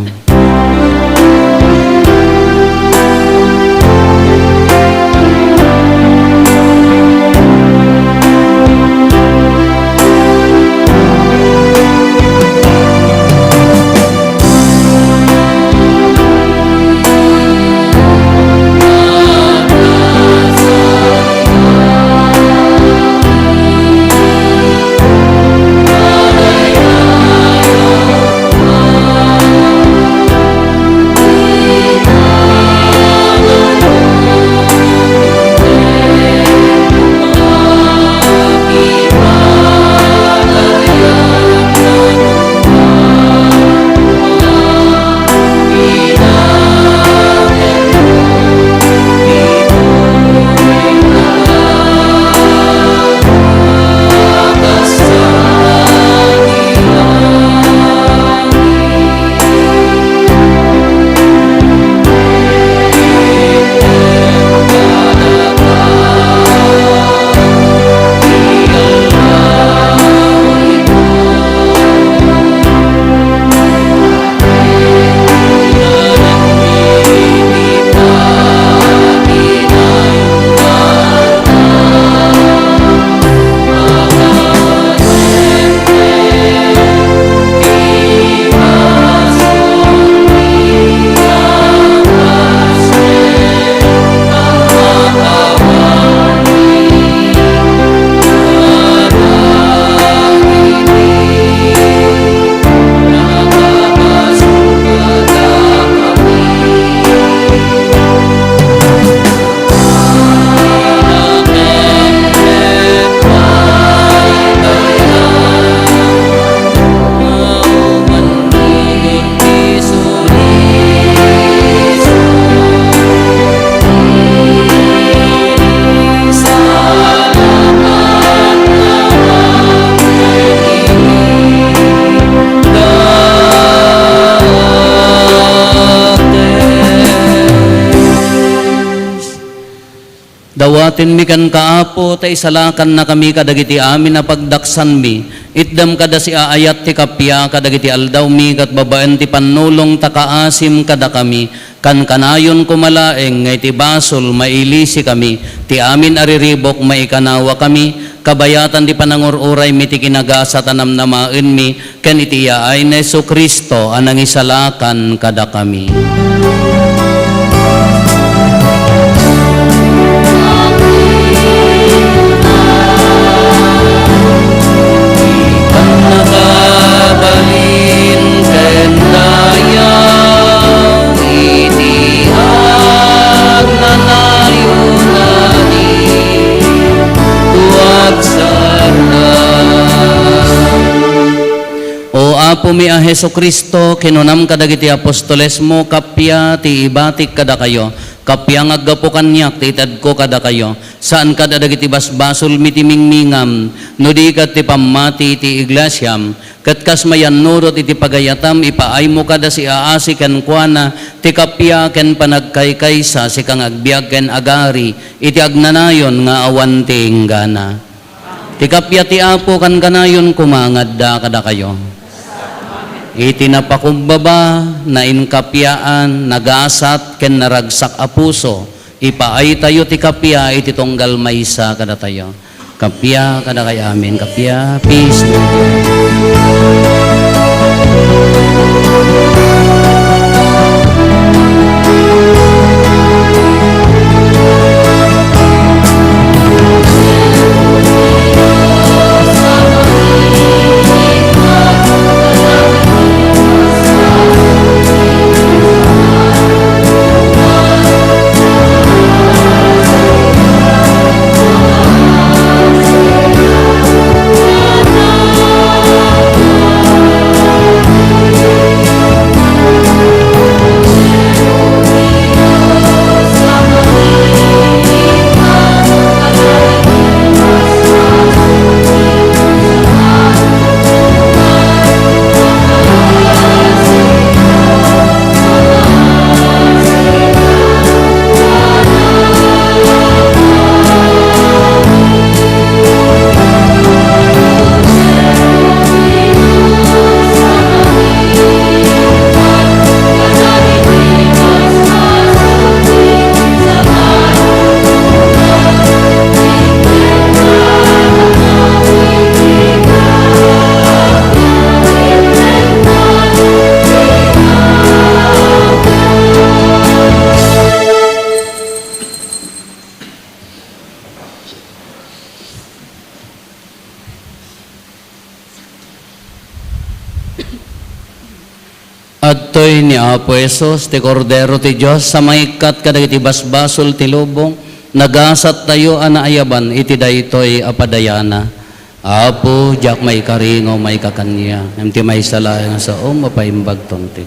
Dawatenmi kenka, Apo, ta isalakannakami kadagiti amin a pagdaksanmi. Itdam kada siaayat ti kappia kadagiti aldawmi ket babaen ti pannulongta kaasim kadakami. Kankanayon koma laeng nga iti basol mailisikami, ti amin a riribuk maikanawakami, kabayatan ti panangur-uraymi ti kinagasat a namnamaenmi, ken iti yaay ni Jesu-Cristo a nangisalakan kadakami. Nakabalin ken dayag iti agnanayon a ni tuagsarna. O Apomi a Jesu-Cristo, kinunam kadagiti apostolesmo, kappia ti ibatik kadakayo, kappia nga aggapu kaniak ti itedko kadakayo, saan kad a dagiti basbasolmi ti mingmingam, no di ket ti pammati iti iglesiam, ket kas mayannurot iti pagayatam, ipaaymo kada siaasi kenkuana ti kappia ken panagkaykaysa, sika nga agbiag ken agari iti agnanayon nga awan ti inggana. Ti kappia ti Apo kankanayon koma nga adda kadakayo. Iti napakumbaba, nainkappaan, nagasat, ken naragsak a puso, ipaaytayo ti kappia iti tunggal maysa kadatayo. Kappia kadakayo amin, kappia, peace. Adtoy ni Apo Jesus, ti Kordero ti Dios, a mangikkat kadagiti basbasol ti lubong, nagasattayo a naayaban iti daytoy a padayana. Apo, diak maikari nga umayka kaniak, ngem ti maysa laeng a saom, mapaimbagton ti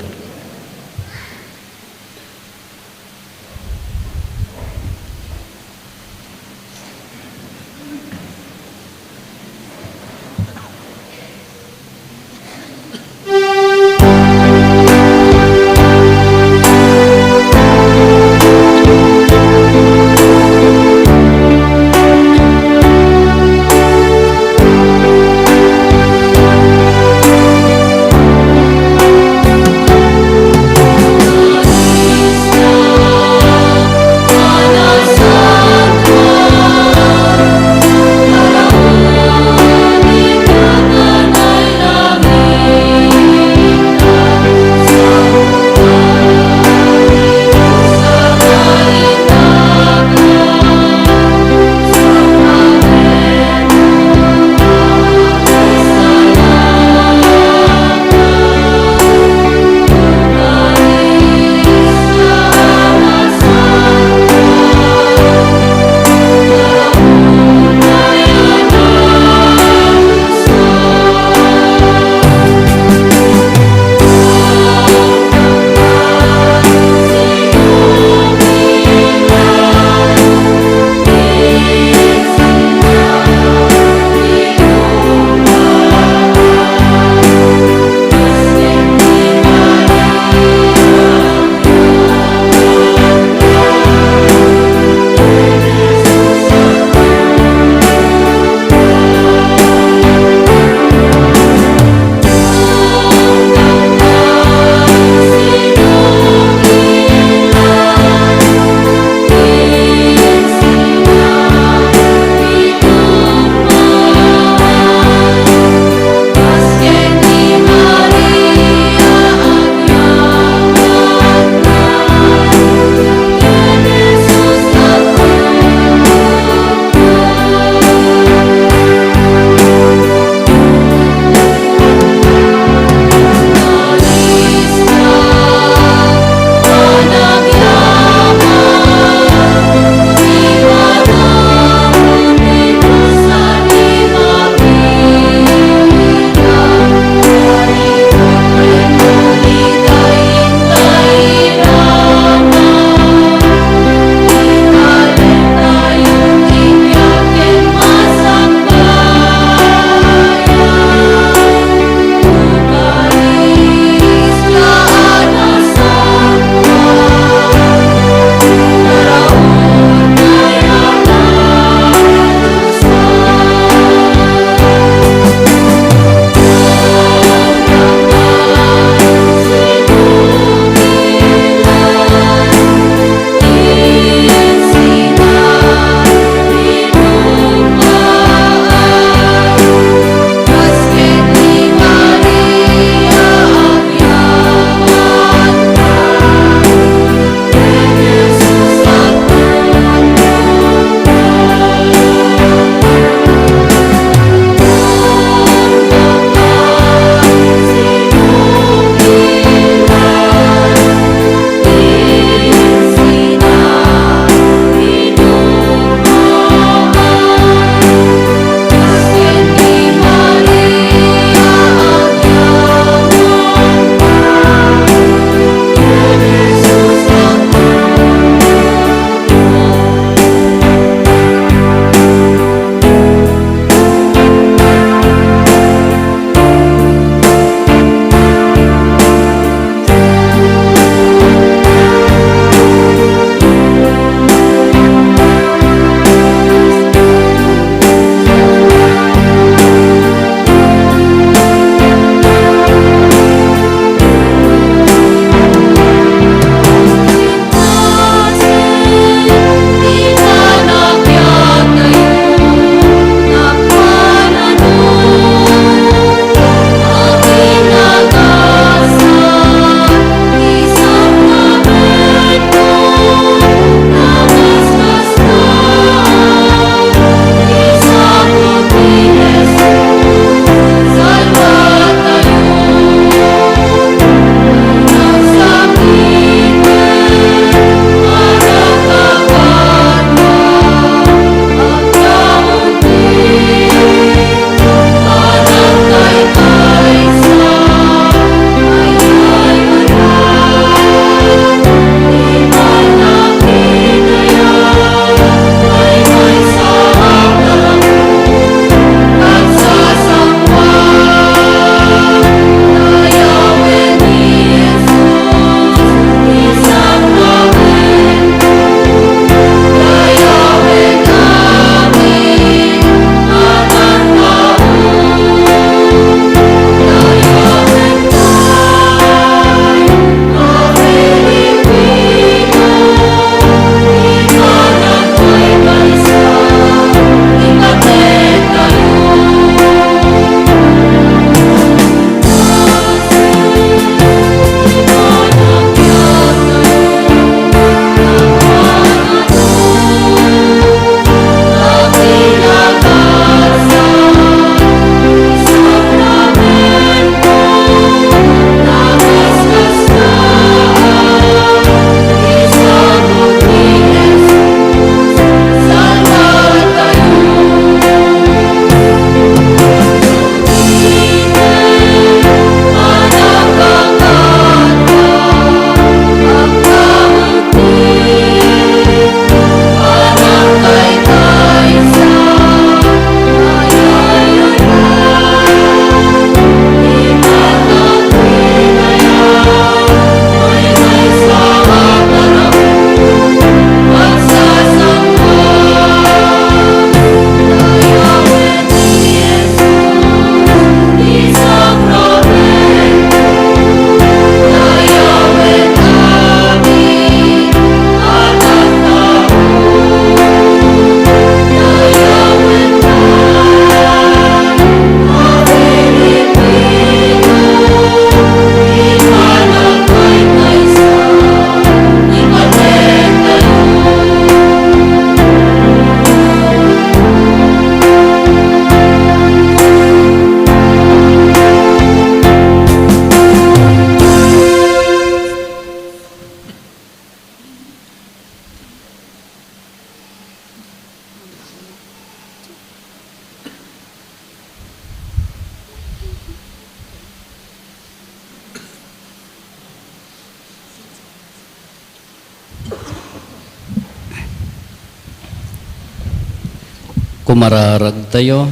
Kumararagtayo.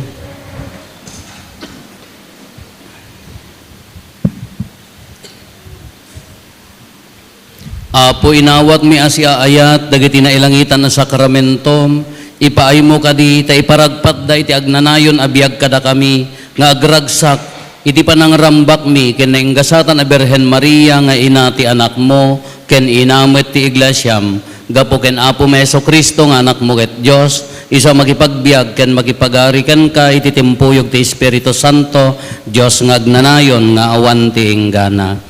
Apo, inawatmi a siaayat dagiti nailangitan a sakramentom, ipaaymo kadi ta iparagpatda iti agnanayon a biag kadakami nga agragsak iti panangrambakmi ken nainggasatan a Birhen Maria nga ina ti Anakmo ken ina met ti Iglesiam, gapu ken Apomi a Jesu-Cristo nga Anakmo ket Dios, isu a makipagbiag ken makipagari kenka iti timpuyog ti Espiritu Santo, Dios nga agnanayon nga awan ti inggana.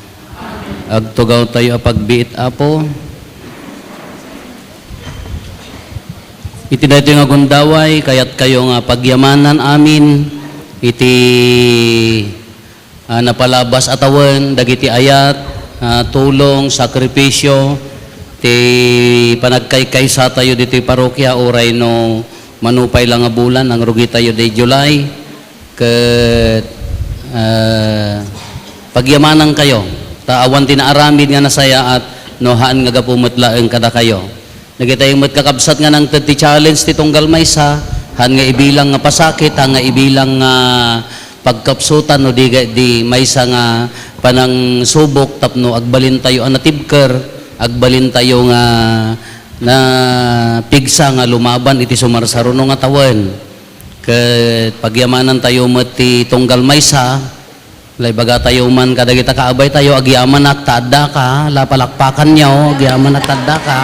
Agtugawtayo a pagbiit, Apo. Iti daytoy nga gundaway, kayatkayo nga pagyamanan amin iti, ah, napalabas a tawen, dagiti ayat, ah, tulong, sakripisyo, ti panagkaykaysatayo ditoy parokia, uray no mano pay la nga bulan, nangrugitayo di July. Ket, ah, pagyamanankayo, ta awan ti naaramid nga nasayaat no haan nga gapu met laeng kadakayo. Dagitayo met kakabsat nga nangted ti challenge ti tunggal maysa, haan nga ibilang nga pasakit, haan nga ibilang nga pagkapsutan, no di, di maysa nga panangsubok tapno agbalintayo a natibker, agbalintayo nga napigsa nga lumaban iti sumarsaruno nga tawen. Ket pagyamanantayo met ti tunggal maysa, la ibagatayo man kadagita kaabaytayo, "Agyamanak ta addaka," la palakpakanyo, "Agyamanak ta addaka."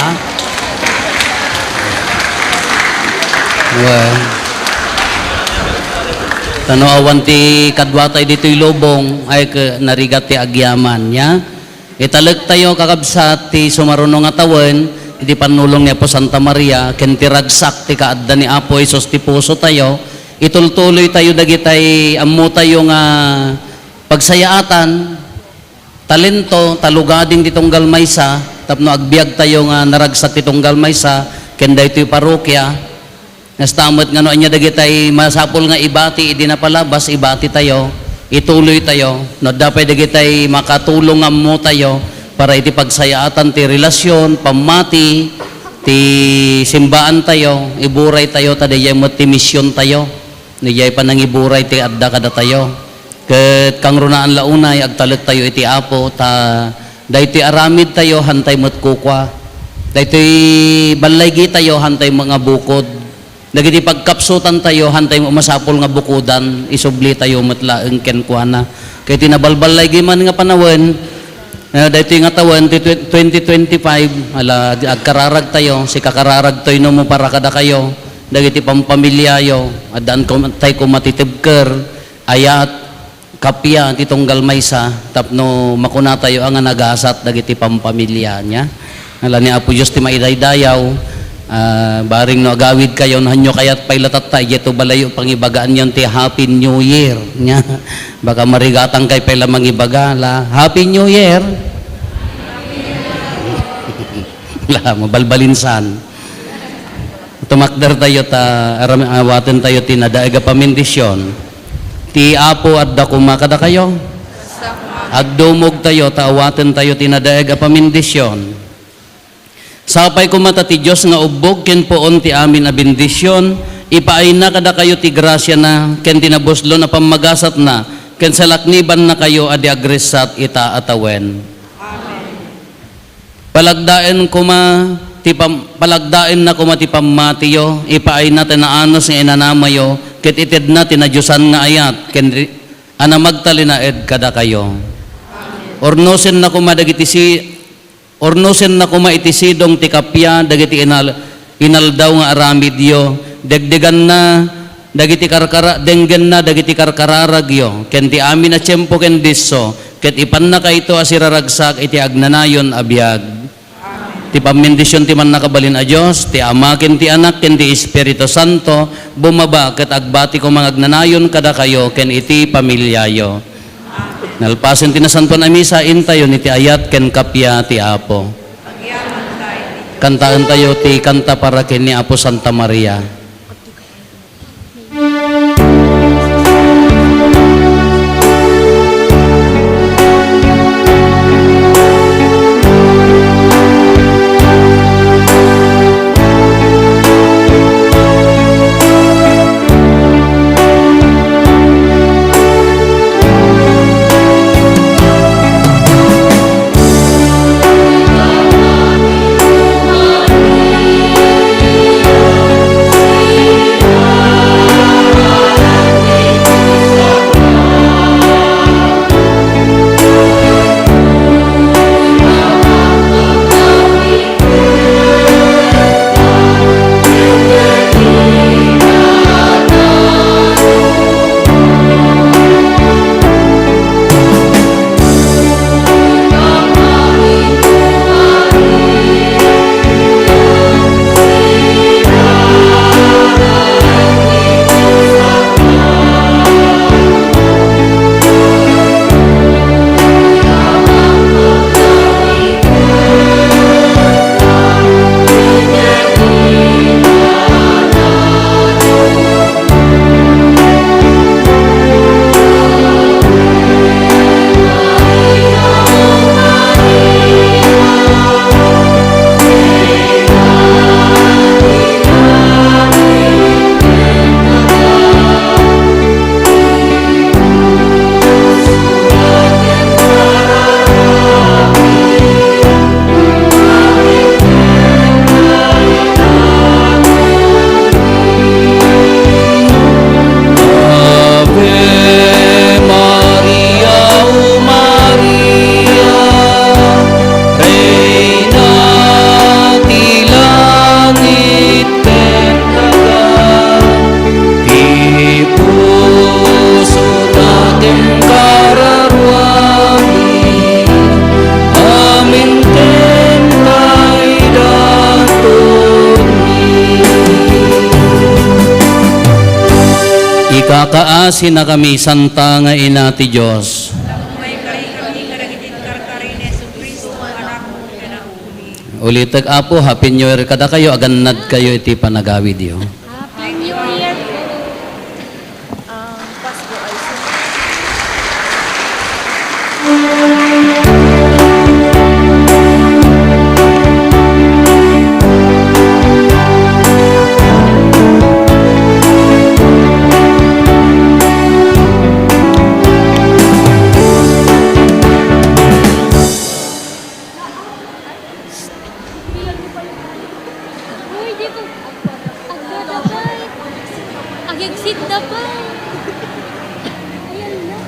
Well, ta no awan ti kaduatay ditoy lubong, ay, ke-, narigat ti agyaman, ya? Italektayo, kakabsat, ti sumaruno nga tawen, iti pannulong ni Apo Santa Maria, ken ti ragsak ti kaadda ni Apo Jesus ti pusotayo, itultuloytayo dagitay ammotayo nga pagsayaatan, talento, ta lugading ti tunggal maysa, tapno agbiagtayo nga naragsak ti tunggal maysa, ken daytoy parokia, Kasta met nga no ania dagitay masapul nga ibati idi napalabas, ibatitayo, ituloytayo. No adda pay dagitay makatulong nga ammotayo para iti pagsayaatan ti relasyon, pammati, ti simbaantayo, iburaytayo, ta daydiay met ti misiontayo. Daydiay panangiburay ti adda kadatayo. Ket kangrunaan la unay, agtalektayo iti Apo, ta daytoy aramidtayo, hantay met kukua. Daytoy ballaygitayo, hantay met nga bukod. Dagiti pagkapsutantayo, hantay masapul nga bukodan, isublitayo met laeng kenkuana. Ket iti nabalballaygi man nga panawen, eh, daytoy nga tawen ti twe-, twenty twenty-five, ala, ag-, agkararagtayo, sikakararagtoy no mo para kadakayo, dagiti pampamiliayo, addaan kom-, tay koma ti tibker, ayat, kappia ti tunggal maysa tapno makunatayo a nga nagasat dagiti pampamiliana. Ala ni Apo Dios ti maidaydayaw, ah, bareng no agawidkayo, no hanyo kayat pay la tatta, idiay to balayo pangibagaanyon ti Happy New Year. Nia, baka marigatangkay pay la mangibaga, la, "Happy New Year!" La, mabalbalinsan. Tumakdertayo ta aram-, awatentayo ti nadaeg a pamendisyon. Ti Apo adda koma kadakayo. Agdumogtayo ta awatentayo ti nadaeg a pamendisyon. Sapay koma ta ti Dios nga ubbog ken puon ti amin a bendisyon, ipaayna kadakayo ti grasiana ken ti nabuslon a pammagasatna ken salaknibannakayo a di agressat ita a tawen. Palagdaen koma ti pam-, palagdaenna koma ti pammatiyo, ipaayna ti naanus nga inanamayo, ket itedna ti nadiosan nga ayat, ken ri-, a namagtalinaed kadakayo. Urnosenna koma dagiti si-, urnosenna koma iti sidong ti kappia dagiti inal-, inaldaw nga aramidyo, degdeganna dagiti karkara-, denggenna dagiti karkararagyo, ken ti amin a tiempo ken disso, ket ipannakayto a siraragsak iti agnanayon a biag. Ti pammendision ti Mannakabalin a Dios, ti Ama, ken ti Anak, ken ti Espiritu Santo, bumaba ket agbati koma nga agnanayon kadakayo ken iti familiayo. Nalpasen ti Nasantoan a Misa, intayon iti ayat ken kappia ti Apo. Kantaentayo ti kanta para ken ni Apo Santa Maria. Sinakami, Santa nga Ina ti Dios. Tapno maikari kami kadagiti karkari ni Jesu-Cristo, Anakmo, nga nauli. Ulitek, Apo, Happy New Year kadakayo, agannadkayo iti panagawidyo. Happy New Year po. Ang Pasko ay Uy, di ko. Agdadapay. Agigsit dapay. Ayan na.